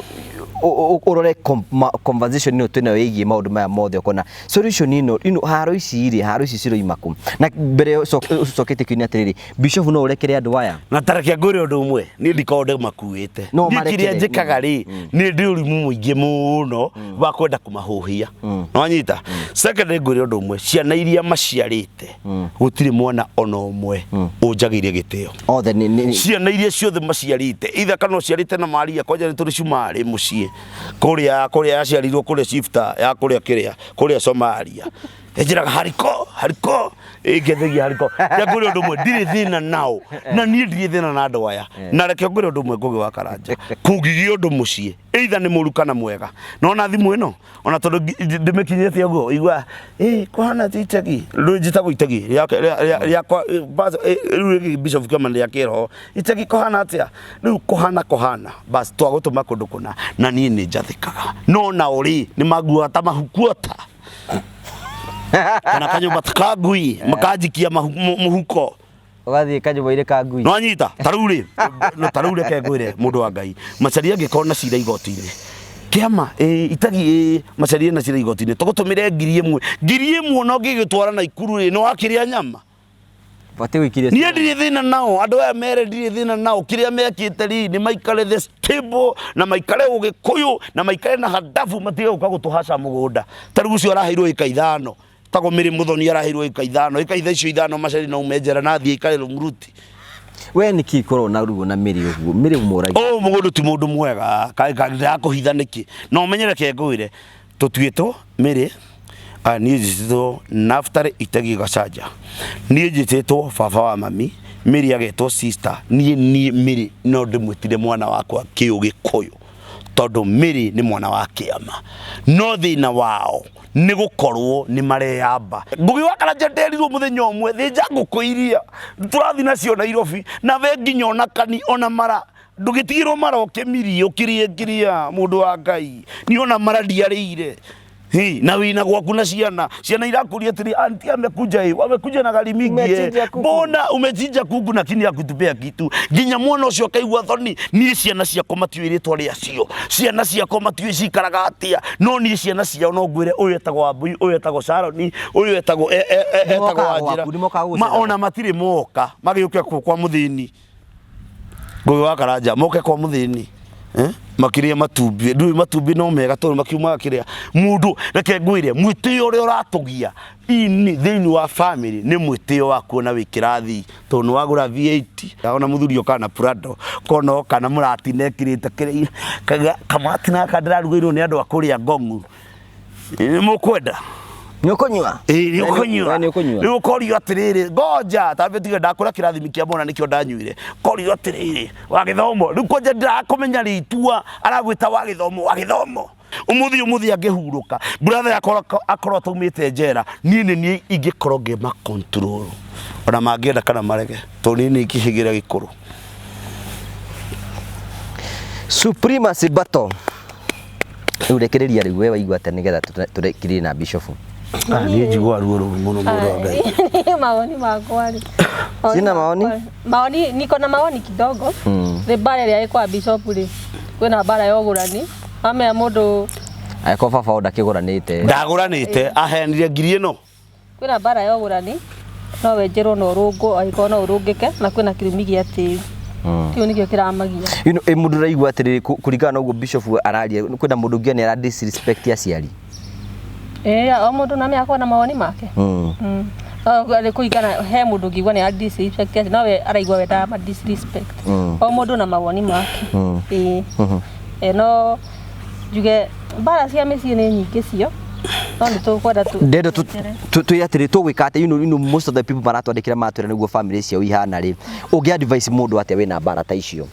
ũrore conversation ĩno twĩnayo ĩgiĩ maũndũ maya mothe ũkona solution ĩno haro ici rĩ, haro ici ciroima kũ? Na mbere ũcokete kĩũria atĩrĩrĩ, Bishop no ũrekere andũ aya? Na tareke ngwĩre ũndũ ũmwe, niĩ ndikoragwo ndĩmakuĩte. No Niĩ marekere. kĩrĩa njĩkaga rĩ, nĩ ndĩ ũrimũ mũingĩ mũno wa kwenda kũmahũhia. Nĩwanyita? Second, ngwĩre ũndũ ũmwe, ciana iria maciarĩte, gũtirĩ mwana ona ũmwe ũnjagĩire gĩtĩo. Othe nĩ Ciana iria ciothe maciarĩte, either kana ũciarĩte na Maria, kwanja nĩ tũrĩ cumarĩ mũciĩ kũrĩa kũrĩa yaciarirwo kũrĩa shifter ya kũrĩa kĩrĩa kũrĩa Somalia. Ĩnjĩraga hariko hariko ĩngethegia hariko. Reke ngwĩre ũndũ ũmwe, ndirĩ thĩna nao na niĩ ndirĩ thĩna na andũ aya. Na reke ngwĩre ũndũ ũmwe Ngũgĩ wa Karanja, kũngĩgĩa ũndũ mũciĩ either nĩ mũru kana mwega, no ona thimũ ĩno ona tondũ ndĩmĩkinyĩtie ũguo igua kũhana ti itegi rĩu njĩtagwo itegi rĩakwa rĩu rĩngĩ Bishop Kĩama rĩa kĩroho itegi kũhana atĩa rĩu kũhana kũhana bas twagũtũma kũndũ kũna na niĩ nĩ njathĩkaga no nao rĩ nĩ manguaga ta mahukuota kana kanyũmba ta ka ngui makanjikia mũhuko. Ũgathiĩ kanyũmba-inĩ ka ngui. Nĩwanyita? Ta rĩu rĩ, no ta rĩu reke ngwĩre mũndũ wa Ngai, Macharia angĩkorwo na cira igoti-inĩ, kĩama ĩ itagi ĩ Macharia na cira igoti-inĩ, tũgũtũmĩre 1000, 1000 ona ũngĩgĩtwara Naikuru rĩ, nĩ wakĩrĩa nyama. Batiĩ gũikiria Niĩ ndirĩ thĩna nao, andũ aya mere ndirĩ thĩna nao, kĩrĩa mekĩte rĩ, nĩ maikare the stable, na maikare ũgĩkũyũ, na maikare na handabu, matige gũka gũtũhaca mũgũnda. Ta rĩu ũcio araheirwo ĩka 5, tagwo Mĩrĩ Mũthoni araheirwo ĩka 5, ĩka icio 5 Macharia no ume njera na athiĩ aikare Rũmuruti. We nĩkĩ ũkoragwo na ruo na Mĩrĩ ũguo? Mĩrĩ ũmũragia. Ũyũ mũgũndũ ti mũndũ mwega, kaĩ ndĩrakũhitha nĩkĩ? Na ũmenye reke ngwĩre, tũtuĩtwo Mĩrĩ, niĩ njĩtĩtwo Naftali Itegi Gacanja, niĩ njĩtĩtwo baba wa mami, Mĩrĩ agetwo sister, niĩ niĩ Mĩrĩ no ndĩmwĩtire mwana wakwa kĩũgĩkũyũ, tondũ Mĩrĩ nĩ mwana wa kĩama. No thĩna wao nĩ gũkorwo nĩ mareyamba. Ngũgĩ wa Karanja nderirwo mũthenya ũmwe, thĩnja ngũkũ iria tũrathiĩ nacio Nairobi, na we nginya ona kani ona mara ndũgĩtigĩrwo mara ũkĩmirie ũkĩrĩe kĩrĩa mũndũ wa Ngai, niĩ ona mara ndiarĩire. Hi, na wĩna gwaku na ciana, ciana irakũria atĩrĩ, auntie amekuja ĩ, wamekuja na gari mingi ĩ, Umechinja kuku. mbona umechinja kuku lakini hakutupea kitu. Nginya mwana ũcio akaigua thoni, niĩ ciana ciakwa matiũĩ rĩtwa rĩacio, ciana ciakwa matiũĩ cikaraga atĩa, no niĩ ciana ciao no ngwĩre ũyũ etagwo Wambui, ũyũ etagwo Sharoni, ũyũ etagwo etagwo Nĩmokaga Wanjĩra. gwaku, nĩmokaga Ma gũgũcerera. ona matirĩ moka, magĩũke kwa mũthĩni. Ngũgĩ wa Karanja moke kwa mũthĩni. Makĩrĩa matumbĩ, ndũĩ matumbĩ no mega tondũ makiumaga kĩrĩa mũndũ, reke ngwĩre mwĩtĩo ũrĩa ũratũgia ini thĩinĩ wa family nĩ mwĩtĩo wa kuona wĩ kĩrathi tondũ nĩ wagũra V8, ona mũthuri okaga na Prado, kona oka na mũratina ekĩrĩte kĩrĩa kamũratina gaka ndĩrarugĩirwo nĩ andũ a kũrĩa Ngong'u. Nĩ mũkwenda? Nĩ ũkũnyua? Ĩĩ, nĩ ũkũnyua. We nĩ ũkũnyua? Rĩu ũkorio atĩrĩrĩ, ngoja, tambe tiga ndakũra kĩrathimi kĩa mwana nĩkĩo ndanyuire. Korio atĩrĩrĩ, wa gĩthomo. Rĩu kwanja ndirakũmenya rĩtwa, aragwĩta wa gĩthomo, wa gĩthomo. Ũmũthĩ ũmũthĩ angĩhurũka, brother yakwa akorwo ataumĩte njera, niĩ nĩ niĩ ingĩkorwo ngĩma control. Ona mangĩenda kana marege, tondũ niĩ nĩ ingĩhĩgĩra gĩkũrũ. Supremacy battle. Rĩu rekereria rĩu we waigua atĩa nĩgetha tũrekererie na Bishop. Niĩ njiguaga ruo rũru mũno mũndũ wa Ngai. Maoni makwa rĩ. Sina maoni? Maoni niko na maoni kidogo. Nĩ mbara ĩrĩa ĩ kwa Bishop rĩ, kwĩna mbara ya ũgũrani. Amenya mũndũ Angĩkorwo baba wao ndakĩgũranĩte. Ndagũranĩte, aheanire ngiri ĩno. Kwĩna mbara ya ũgũrani, no wenjerwo na ũrũngwo angĩkorwo no ũrũngĩke, na kwĩna kĩrumi gĩa tĩri. Kĩu nĩkĩo kĩramagia. You know, mũndũ ũraigua atĩrĩrĩ, kũringana na ũguo Bishop araria, kwĩna mũndũ ũngĩ nĩ ara disrespect aciari. Ĩĩ, o mũndũ na akorwo na mawoni make. Nĩ kũringana, he mũndũ ũngĩigua nĩ ara disrespect aciari, no we araigua we ndara disrespect. O mũndũ na mawoni make. Ĩĩ. No njuge Mbara cia mĩciĩ nĩ nyingĩ cio, no nĩ tũkwenda tu Ndendo twĩ atĩrĩ tũgwĩka atĩa? Most of the people maratwandĩkĩra matwĩra nĩguo family ciao ihana rĩ, ũngĩ advice mũndũ atĩa wĩna mbara ta icio?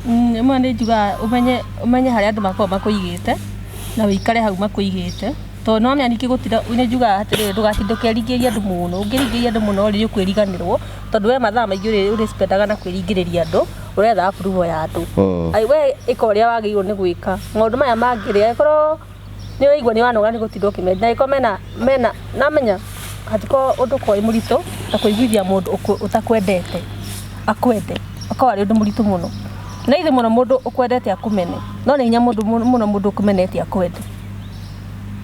Rĩmwe nĩ njugaga ũmenye harĩa andũ makoragwo makũigĩte na wĩikare hau makũigĩte, tondũ nĩ wamenya ningĩ gũtinda, nĩ njugaga atĩrĩrĩ, ndũgatinde ũkĩringĩrĩria andũ mũno. Ũngĩringĩrĩria andũ mũno rĩ, nĩ ũkwĩriganĩrwo, tondũ we mathaa maingĩ ũrĩ spendaga na kwĩringĩrĩria andũ, ũretha approval ya andũ. Ai, we ĩka ũrĩa wagĩrĩirwo nĩ gwĩka. Maũndũ maya mangĩ rĩ, angĩkorwo nĩ ũraigua nĩ wanoga nĩ gũtinda ũkĩmenya, na angĩkorwo mena namenya hatikorwo ũndũ ũkoragwo wĩ mũritũ ta kũiguithia mũndũ ũtakwendete akwende, ũkoragwo arĩ ũndũ mũritũ mũno. Nĩ raithi mũno mũndũ ũkwendete akũmene, no nĩ hinya mũndũ mũno mũndũ ũkũmenete akwende.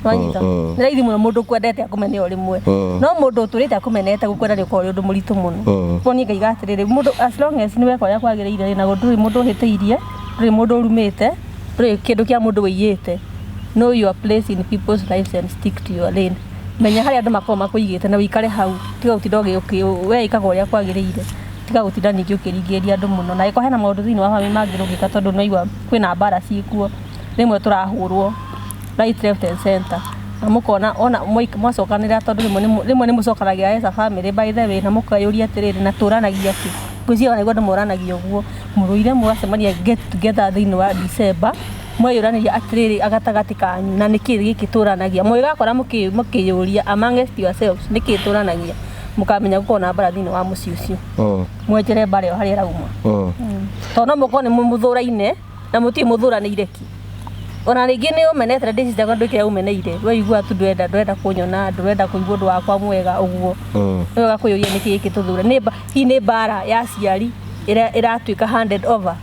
Wanyita? Nĩ raithi mũno mũndũ ũkwendete akũmene o rĩmwe, no mũndũ ũtũrĩte akũmenete gũkwenda nĩ ũkoragwo ũrĩ ũndũ mũritũ mũno. Koguo niĩ ngaiga atĩrĩrĩ, mũndũ as long as nĩ weka ũrĩa kwagĩrĩire rĩ, na ndũrĩ mũndũ ũhĩtĩirie, ndũrĩ mũndũ ũrumĩte, ndũrĩ kĩndũ kĩa mũndũ wĩiyĩte, know your place in people's lives and stick to your lane. Menya harĩa andũ makoragwo makũigĩte na wĩikare hau, tiga gũtinda we ĩkaga ũrĩa kwagĩrĩire, tiga gũtinda ningĩ ũkĩringĩrĩria andũ mũno. Na angĩkorwo hena maũndũ thĩinĩ wa family mangĩrũngĩka, tondũ nĩ waigua kwĩna mbara ciĩkuo, rĩmwe tũrahũrwo right, left and center, na mũkona ona mwacokanĩrĩra, tondũ rĩmwe nĩ mũcokanagĩra as a family, by the way, na mũkeyũria atĩrĩrĩ, na tũranagia kĩ? Ngwĩciria ona nĩguo andũ moranagia ũguo, mũrũire mũgacemania get together thĩinĩ wa December, mweyũranagia atĩrĩrĩ gatagatĩ kanyu, na nĩkĩ gĩkĩ tũranagia? Mũgĩgakora mũkĩyũria amongst yourselves nĩkĩ tũranagia, mũkamenya gũkorwo na mbara thĩinĩ wa mũciĩ ũcio. Mwenjere mbara ĩyo harĩa ĩrauma, tondũ no mũkorwo nĩ mũthũraine na mũtirĩ mũthũranĩire ki. Ona rĩngĩ nĩ ũmenete na ndĩcitaga ndũ kĩrĩa ũmeneire, we igua tu ndũrenda kũnyona, ndũrenda kũigua ũndũ wakwa mwega ũguo. Nĩ wega kwĩyũria nĩkĩ gĩkĩ tũthũra, hihi nĩ mbara ya aciari ĩrĩa ĩratuĩka handed over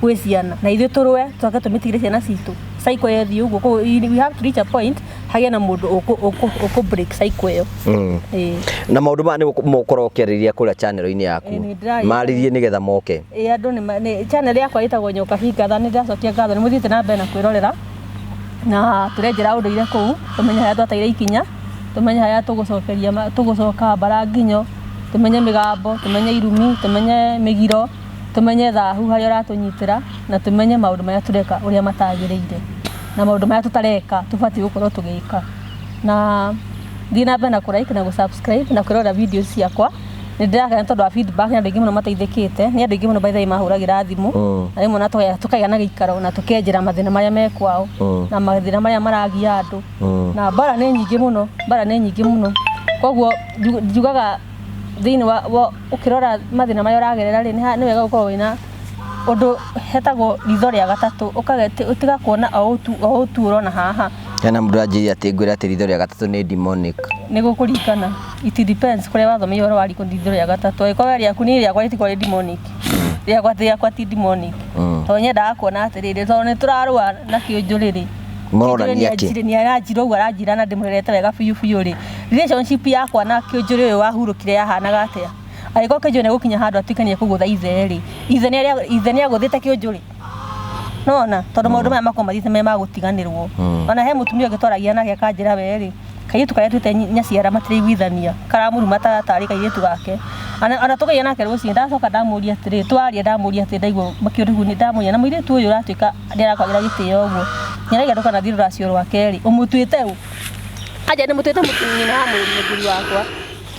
gwĩ ciana, na ithuĩ tũrũe tũcoke tũmĩtigĩre ciana citũ, cycle ĩyo ĩthiĩ ũguo. Koguo we have to reach a point hagĩe na mũndũ ũkũ break cycle ĩyo. Ĩĩ. Na maũndũ maya nĩ mũkorwo ũkĩarĩrĩria kũrĩa channel-inĩ yaku? Ĩĩ, nĩ ndĩraria. Marĩrie nĩgetha moke. Ĩĩ, andũ nĩ channel yakwa ĩtagwo Nyokabi Ngatha. Nĩ ndĩracokia ngatho nĩ mũthiĩte na mbere na kwĩrorera, na tũrenjera ũndũire kũu, tũmenye harĩa twataire ikinya, tũmenye harĩa tũgũcokeria, tũgũcoka mbara nginyo, tũmenye mĩgambo, tũmenye irumi, tũmenye mĩgiro, tũmenye thahu harĩa ũratũnyitĩra, na tũmenye maũndũ marĩa tũreka ũrĩa matagĩrĩire, na maũndũ marĩa tũtareka tũbatiĩ gũkorwo tũgĩka. Na thiĩ na mbere na kũ like na gũ subscribe na kwĩrorera videos ciakwa. Nĩ ndĩrakena tondũ wa feedback, nĩ andũ aingĩ mũno mateithĩkĩte, nĩ andũ aingĩ mũno by the way mahũragĩra thimũ, na rĩmwe na tũkagĩa na gĩikaro na tũkenjera mathĩna marĩa me kwao na mathĩna marĩa maragia andũ. Na mbara nĩ nyingĩ mũno, mbara nĩ nyingĩ mũno. Koguo njugaga thĩinĩ wa ũkĩrora mathĩna marĩa ũragerera rĩ, nĩ wega gũkorwo wĩna ũndũ hetagwo ritho rĩa gatatũ, ũtiga kuona o ũũ tu ũrona haha. Hena mũndũ anjĩrire atĩ ngwĩre atĩ ritho rĩa gatatũ nĩ demonic. Nĩ gũkũringana, it depends kũrĩa wathomeire ũhoro wa ritho rĩa gatatũ. Angĩkorwo we rĩaku, niĩ rĩakwa rĩtikoragwo rĩ demonic, rĩakwa ti demonic, tondũ nyendaga kuona atĩrĩrĩ, tondũ nĩ tũrarũa na kĩũnjũrĩ rĩ, Mũronania kĩ? Nĩ aranjira ũguo aranjira na ndĩmũrerete wega biũ biũ rĩ, relationship yakwa na kĩũnjũrĩ ũyũ wahurũkire yahanaga atĩa? Angĩkorwo kĩũnjũrĩ nĩ egũkinya handũ atuĩke nĩ ekũgũtha ithe rĩ, ithe nĩ agũthĩte kĩũnjũrĩ? Nona tondũ maũndũ maya makoragwo mathiĩte me ma gũtiganĩrwo. Ona he mũtumia ũngĩ twaragia nake akanjĩra we rĩ, kairĩtu karĩa atuĩte nyaciara matiraiguithania, karamũruma tarĩ kairĩtu gake. Ona tũkĩaria nake rũcinĩ, ndacoka ndamũria atĩrĩ, twaria ndamũria atĩrĩ, ndaigua kĩũndũ kĩu, ndamũria na mũirĩtu ũyũ ũratuĩka nĩ arakwagĩra gĩtĩo ũguo, nĩ arauga ndũkanathiĩ rũracio rwake rĩ, ũmũtuĩte ũ? Anja nĩ mũtuĩte nyina wa mũthuri wakwa.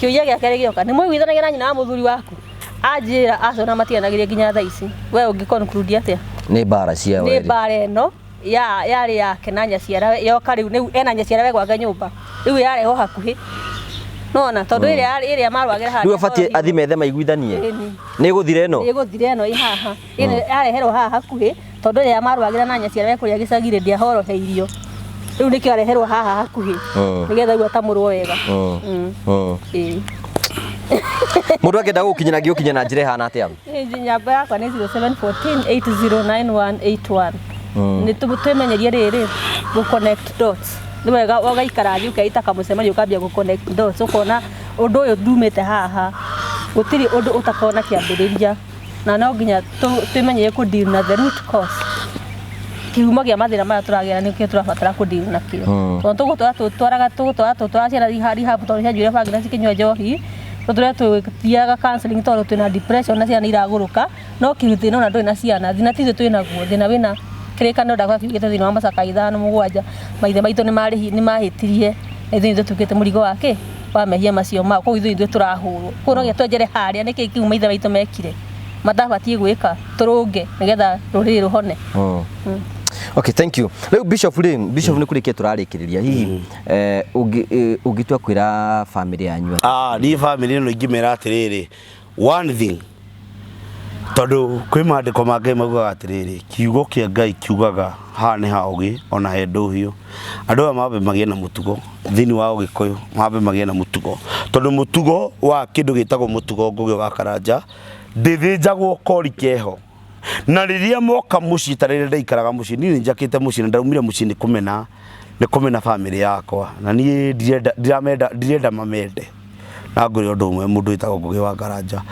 Kĩũria gĩa kerĩ gĩoka, nĩ mũiguithanagia na nyina wa mũthuri waku? Anjĩra aca, na matianagĩria nginya thaa ici. We ũngĩ conclude atĩa? Nĩ mbara cia Nĩ werĩ. Mbara ĩno ya yarĩ yake na nyaciara yoka, rĩu rĩu ena nyaciara we gwake nyũmba, rĩu yarehwo hakuhĩ nona tondũ ĩrĩa marwagĩra Rĩu abatiĩ athi methe maiguithanie. Ĩni. Nĩ gũthira ĩno. Nĩ gũthira ĩno ĩ haha, ĩno yareherwo haha hakuhĩ tondũ ĩrĩa marwagĩra na nyaciara we kũrĩa gĩcagi-rĩ ndĩahoroheirio, rĩu nĩkĩo areherwo haha hakuhĩ nĩgetha rĩu atamũrwo wega. Ĩĩ. Mũndũ angĩenda gũgũkinyĩra, angĩgũkinya na njĩra ĩhana atĩa? Namba yakwa nĩ 0714 809181. Nĩ twĩmenyerie rĩrĩ gũ connect dots. Nĩ wega ũgaikara thĩ, ũkeita kamũcemanio, ũkambia gũ connect dots, ũkona ũndũ ũyũ ndumĩte haha. Gũtirĩ ũndũ ũtakoragwo na kĩambĩrĩria, na no nginya twĩmenyerie kũ deal na the root cause, kĩhumo kĩa mathĩna maya tũragĩa, nĩkĩo tũrabatara kũ deal nakĩo, tondũ tũgũtwara tũtwaraga tũgũtwara tũtwara ciana rehab tondũ cianyuire bangi na cikĩnyua njohi, tũtũre tũthiaga counseling tondũ twĩna depression na ciana iragũrũka, no kĩthĩna ona ndũrĩ na ciana, thĩna ti ithuĩ twĩnaguo, thĩna wĩna Kĩrĩkanĩro ndakwa kiugĩte thĩinĩ wa macaka ithano mũgwanja, maithe maitũ nĩmahĩtirie na ithuĩ nithuĩ tuĩkĩte mũrigo wa kĩ wa mehia macio mao, koguo ithuĩ nithuĩ tũrahũrwo. Koguo no nginya twenjere harĩa nĩkĩ kĩu maithe maitũ mekire matabatiĩ gwĩka, tũrũnge nĩgetha rũrĩrĩ rũhone. Okay, thank you. Rĩu Bishop rĩ, Bishop nĩ kũrĩkia tũrarĩkĩrĩria hihi ũngĩtua kwĩra family yanyu atĩa? Ah, niĩ family ĩno ingĩmera atĩrĩrĩ, one thing, tondũ kwĩ maandĩko ma Ngai maugaga atĩrĩrĩ, kiugo kĩa Ngai kiugaga haha nĩ ha ũgĩ ona he ndũhiũ. Andũ aya mambe magĩe na mũtugo thĩinĩ wa ũgĩkũyũ, mambe magĩe na mũtugo, tondũ mũtugo wa kĩndũ gĩtagwo mũtugo Ngũgĩ wa Karanja ndĩthĩnjagwo kori keho. Na rĩrĩa moka mũciĩ ta rĩrĩa ndaikaraga mũciĩ, niĩ nĩ njakĩte mũciĩ na ndaumire mũciĩ nĩ kũmena bamĩrĩ yakwa, na niĩ ndirenda ndiramenda ndirenda mamende. Na ngwĩre ũndũ ũmwe, mũndũ wĩtagwo Ngũgĩ wa Karanja,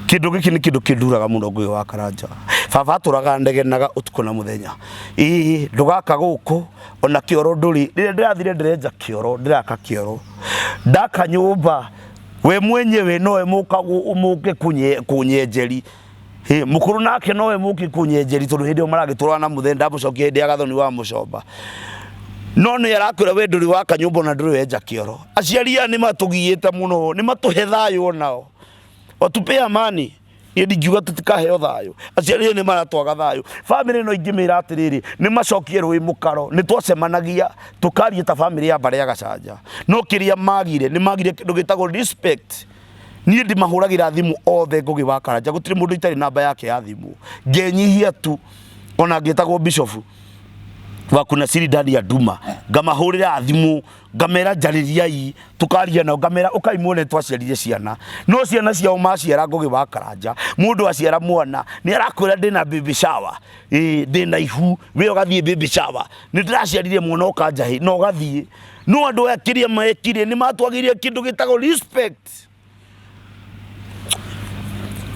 kĩndũ gĩkĩ nĩ kĩndũ kĩnduraga mũno. Ngũgĩ wa Karanja, baba atũraga ndegenaga ũtukũ na mũthenya, ĩĩ ndũgaka gũkũ ona kĩoro ndũrĩ. Rĩrĩa ndĩrathire ndĩrenja kĩoro, ndĩraka kĩoro, ndaka nyũmba, we mwenyewe nowe mũke kũnyenjeri. Hĩ, mũkũrũ nake nowe mũke kũnyenjeri, tondũ hĩndĩ ĩyo maragĩtũraga na mũthee ndamũcokia hĩndĩ ya Gathoni wa Mũcomba. No nĩ arakwĩra we ndũrĩ waka nyũmba ona ndũrĩ wenja kĩoro. Aciari aya nĩ matũgiĩte mũno, nĩ matũhe thayũ onao, watupe amani. Niĩ ndingiuga tũtikaheo thayũ, aciari aya nĩ maratwaga thayũ. Bamĩrĩ ĩno ingĩmĩra atĩrĩrĩ, nĩ macokie rũĩ mũkaro. Nĩ twacemanagia tũkarie ta bamĩrĩ ya mbarĩ ya Gacanja, no kĩrĩa magire, nĩ magire kĩndũ gĩtagwo respect. Niĩ ndĩmahũragĩra thimũ othe, Ngũgĩ wa Karanja, gũtirĩ mũndũ itarĩ namba yake ya thimũ. Ngenyihia tu ona ngĩtagwo bishofu wa kuna siri ndani ya nduma, ngamahũrĩra thimũ, ngamera njarĩriai, tukaria nao, ngamera ũkai muone twaciarire ciana. No ciana ciao maciara, Ngũgĩ wa Karanja, mũndũ aciara mwana nĩ arakwĩra ndĩna baby shower, ĩĩ ndĩna ihu, we ũgathiĩ baby shower, nĩ ndĩraciarire mwana ũkanjahĩ na ũgathiĩ. No andũ aya kĩrĩa mekire, nĩ matwagĩire kĩndũ gĩtagwo respect.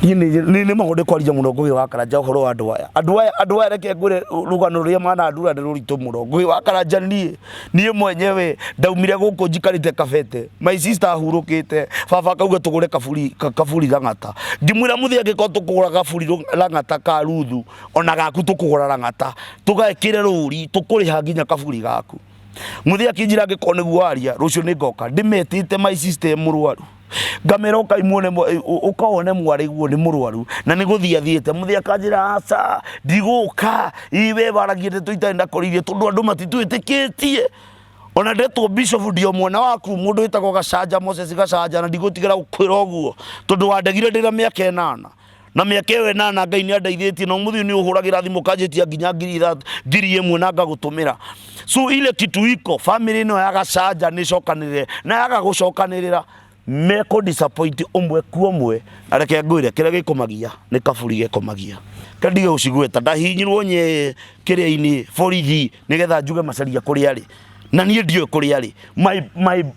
Niĩ nĩ maũndũ kwaria mũno, Ngũgĩ wa Karanja, ũhoro wa andũ aya, andũ aya, reke ngwĩre rũgano rũrĩa manandura nĩ rũritũ mũno, Ngũgĩ wa Karanja. Niĩ mwenyewe ndaumire gũkũ njikarĩte kabete, my sister ahurũkĩte, baba akauga tũgũre kaburi Lang'ata. Ngĩmwĩra, mũthĩ angĩkorwo tũkũgũra kaburi Lang'ata ka Ruthu, ona gaku tũkũgũra Lang'ata, tũgekĩre rũri, tũkũrĩha nginya kaburi gaku. Mũthĩ akĩnjĩra angĩkorwo nĩguo waria, rũciũ nĩ ngoka. Ndĩmetĩte my sister e mũrwaru, ngamera ũkai muone, ũka wone mwarĩ guo nĩ mũrwaru na nĩ gũthiĩ athiĩte. Mũthĩ akanjĩra aca, ndigũka, iwe waragia ndeto itarĩ na kũrĩirie, tondũ andũ matitwĩtĩkĩtie. Ona ndetwo bishop, ndio mwana waku mũndũ wĩtagwo Gacanja, Moses Gacanja, na ndigũtigĩra gũkwĩra ũguo, tondũ wandegire ndĩna mĩaka 8, na mĩaka ĩyo 8 Ngai nĩ andeithĩtie, na ũmũthĩ nĩ ũhũragĩra thimũ ũkanjĩtia nginya 3000, 1000 na ngagũtũmĩra. So ile kitu iko, family ĩno ya Gacanja nĩ ĩcokanĩrĩre, na yaga gũcokanĩrĩra mekũ disappoint ũmwe ku ũmwe. Na reke ngwĩre, kĩrĩa gĩkũmagia nĩ kaburi gekũmagia. Kĩrĩa ndige gũcigweta, ndahihinyirwo nye kĩrĩa-inĩ borithi nĩgetha njuge Macharia kũrĩa arĩ, na niĩ ndiũĩ kũrĩa arĩ.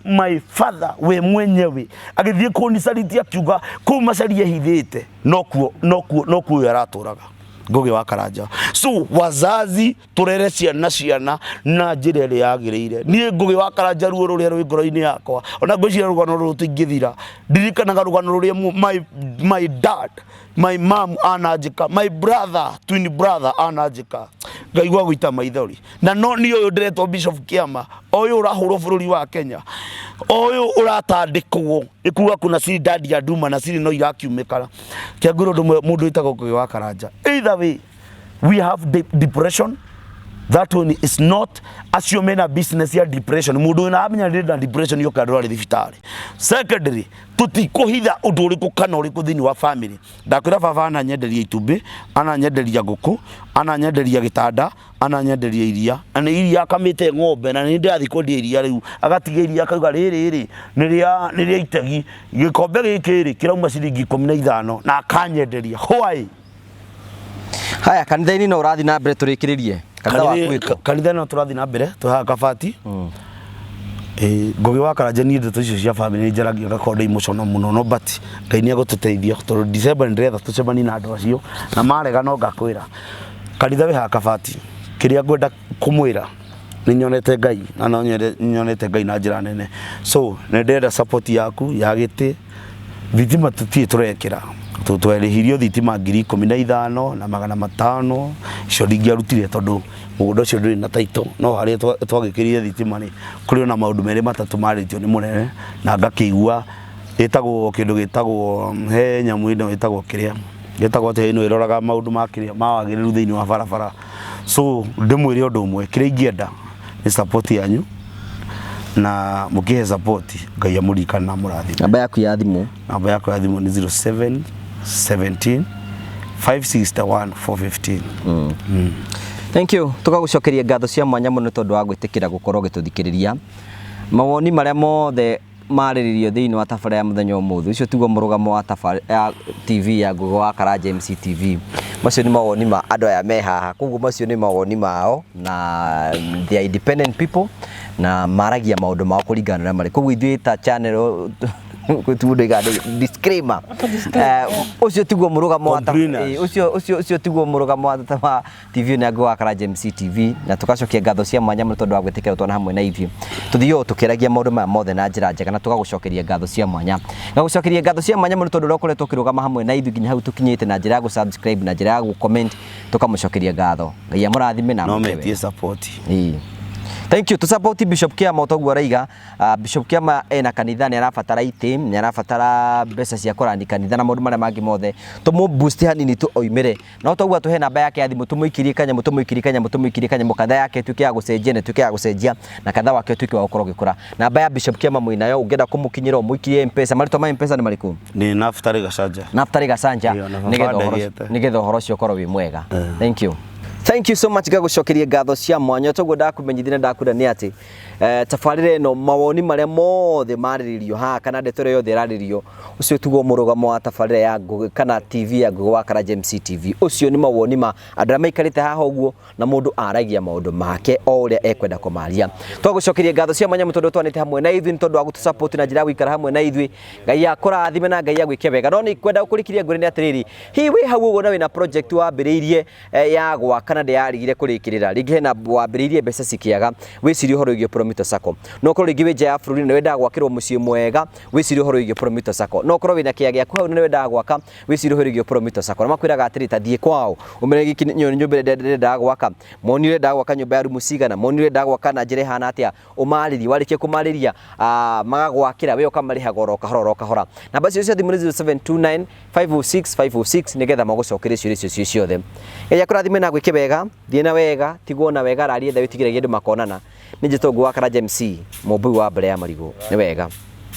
My father we mwenyewe agĩthiĩ kũnicariti, akiuga kũu Macharia ehithĩte nokuo ũyũ aratũraga, Ngũgĩ wa Karanja. So wazazi, tũrere ciana na njĩra ĩrĩa yagĩrĩire. Niĩ Ngũgĩ wa Karanja, ruo rũrĩa rwĩ ngoro-inĩ yakwa, ona ngwĩciria rũgano rũrũ tũingĩthira, ndirikanaga rũgano rũrĩa my dad, my mom ananjĩka, my brother, twin brother ananjĩka, ngaigua gũita maithori. Na no niĩ ũyũ ndĩretwo Bishop Kĩama, o ũyũ ũrahũrwo bũrũri wa Kenya, o ũyũ ũratandĩkwo ĩkuga kuna siri ndani ya nduma, na siri no irakiumĩkana. Kĩangwĩra ũndũ ũmwe, mũndũ wĩtagwo Ngũgĩ wa Karanja, either way we have depression, that one is not acio mena business ya depression. Mundu wina amenya ndĩ na depression yoka ndware thibitarĩ. Secondary, tutikũhitha ũndũ ũrĩkũ kana ũrĩkũ thĩinĩ wa family. Ndakwĩra baba ananyenderia itumbĩ, ananyenderia ngũkũ, ananyenderia gĩtanda, ananyenderia iria, na nĩ iria akamĩte ng'ombe, na nĩ ndĩrathiĩ kwendia iria rĩu, agatiga iria, akauga rĩrĩ rĩ nĩ rĩa itegi, gĩkombe gĩkĩ rĩ kĩrauma ciringi 15, na akanyenderia. Why? Haya, kanitha-inĩ no ũrathiĩ na mbere, tũrĩkĩrĩrie kanitha waku wĩkũ? Kanitha no tũrathiĩ na mbere, twĩ kabati. Ĩĩ, Ngũgĩ wa Karanja, niĩ ndeto icio cia family nĩ njaragia ngakorwo ndĩ emotional mũno, no but Ngai nĩ egũtũteithia, tondũ December nĩ ndĩretha tũcemanie na andũ acio, na marega no ngakwĩra kanitha wĩ haha kabati. Kĩrĩa ngwenda kũmwĩra, nĩ nyonete Ngai, na no nyonete Ngai na njĩra nene, so nĩ ndĩrenda support yaku ya gĩtĩ. Thitima tũtirĩ tũrekĩra, twerĩhirio thitima 15,500, icio ndingĩarutire tondũ mũgũnda ũcio ndũrĩ na title. No harĩa twagĩkĩrire thitima rĩ, kũrĩ ona maũndũ merĩ matatũ marĩtio nĩ mũnene na ngakĩigua ĩtagwo kĩndũ gĩtagwo, he nyamũ ĩno ĩtagwo kĩrĩa ĩtagwo atĩa ĩno ĩroraga maũndũ ma kĩrĩa ma wagĩrĩru thĩinĩ wa barabara. So ndĩmwĩre ũndũ ũmwe, kĩrĩa ingĩenda nĩ support yanyu, na mũkĩhe support Ngai amũririkane na amũrathime. Namba yaku ya thimũ? Namba yakwa ya thimũ nĩ 07 17 561 415. Thank you. Tũgagũcokeria ngatho cia mwanya mũno tondũ wa gwĩtĩkĩra gũkorwo ũgĩtũthikĩrĩria. Mawoni marĩa mothe marĩrĩrio thĩinĩ wa tabarĩra ya mũthenya ũmũthĩ, ũcio tiguo mũrũgamo wa tabarĩra ya TV ya Ngugi wa Karanja MC TV. Macio nĩ mawoni ma andũ aya me haha, koguo macio nĩ mawoni mao na they are independent people na maragia maũndũ mao kũringana na ũrĩa marĩ. Koguo ithuĩ ta channel ndoiga disclaimer, ũcio tiguo mũrũgamo wa Complainers. Ũcio tiguo mũrũgamo wa TV na Ngugi wa Karanja MC TV, na tugacokia ngatho cia mwanya mũno tondũ wa gwĩtĩkĩra twana hamwe na ithuĩ. Tũthiĩ tũkĩaragia maũndũ maya mothe na njĩra njega na tũgagũcokeria ngatho cia mwanya. Ngagũcokeria ngatho cia mwanya mũno tondũ ũrĩa ũkoretwo ũkĩrũgama hamwe na ithuĩ nginya hau tũkinyĩte na njĩra ya gũ-subscribe na njĩra ya gũ-comment, tũkamũcokeria ngatho. Ngai amũrathime na no amũhe metie wega. Support. Ĩĩ. Thank you. Tusupport Bishop Kiama toguo araiga. Bishop Kiama ena kanitha, nĩ arabatara itĩ, nĩ arabatara mbeca cia kũrani kanitha na maũndũ marĩa mangĩ mothe. Tũmũ boost hanini tu oimĩre. No toguo atũhe namba yake ya thimũ, tũmũikĩrie kanyamũ, tũmũikĩrie kanyamũ, tũmũikĩrie kanyamũ, kanitha yake ĩtuĩke ya gũcenjia na ĩtuĩke ya gũcenjia na kanitha wake ũtuĩke wa gũkorwo ũgĩkũra. Namba ya Bishop Kiama mwĩnayo, ũngĩenda kũmũkinyĩra ũmũikĩrie M-Pesa. Marĩtwa ma M-Pesa nĩ marĩkũ? Nĩ Naftali Gacanja. Naftali Gacanja. Ĩyo, na baba nĩgetha ũhoro ndegete. Nĩgetha ũhoro ũcio ũkorwo wĩ mwega. Thank you. Thank you so much. Ngagũcokeria ngatho cia mwanya. Toguo ndakumenyithia na ndakwĩra nĩ atĩ tabarĩra ĩno, mawoni marĩa mothe marĩrĩrio haha kana ndeto ĩrĩa yothe ĩrarĩrĩrio, ũcio tiguo mũrũgamo wa tabarĩra ya Ngugi kana TV ya Ngugi wa Karanja MC TV. Ũcio nĩ mawoni ma andũ arĩa maikarĩte haha ũguo, na mũndũ aragia maũndũ make o ũrĩa ekwenda kũmaria. Twagũcokeria ngatho cia mwanya mũno tondũ twanĩte hamwe na ithuĩ, nĩ tondũ wa gũtũ na njĩra ya gũikara hamwe na ithuĩ. Ngai akũrathime na Ngai agwĩke wega. No nĩ kwenda gũkũrĩkĩria ngwĩre nĩ atĩrĩrĩ, hihi wĩ hau ũguo na wĩna project wambĩrĩirie ya gwaka na ndĩyarigire kũrĩkĩrĩra, rĩngĩ hena wambĩrĩirie mbeca cikĩaga, wĩcirie ũhoro wĩgiĩ Promito Sacco. No ũkorwo rĩngĩ wĩ nja ya bũrũri na nĩwendaga gwakĩrwo mũciĩ mwega, wĩcirie ũhoro wĩgiĩ Promito Sacco. No ũkorwo wĩna kĩea gĩaku hau na nĩwendaga gwaka, wĩcirie ũhoro wĩgiĩ Promito Sacco. Na makwĩraga atĩrĩ, ta thiĩ kwao ũmere gĩkĩ nĩ nyũmba ĩrĩa ndĩrendaga gwaka, moni ũrendaga gwaka nyũmba ya rumu cigana, moni ũrendaga gwaka na njĩra ĩhana atĩa, ũmarĩrie. Warĩkia kũmarĩria, magagwakĩra, we ũkamarĩhaga oro kahora oro kahora. Namba cio cia thimũ nĩ 0729 506 506, nĩgetha magũcokerie ciũria icio ciĩ ciothe. Ngai akũrathime na gwĩke wega, thiĩ na wega, tigwo na wega, raria tha wĩtigĩragia andũ makonana. Nĩ njĩtwo Ngugi wa Karanja MC, mũmbui wa mbere ya marigũ. Nĩ wega.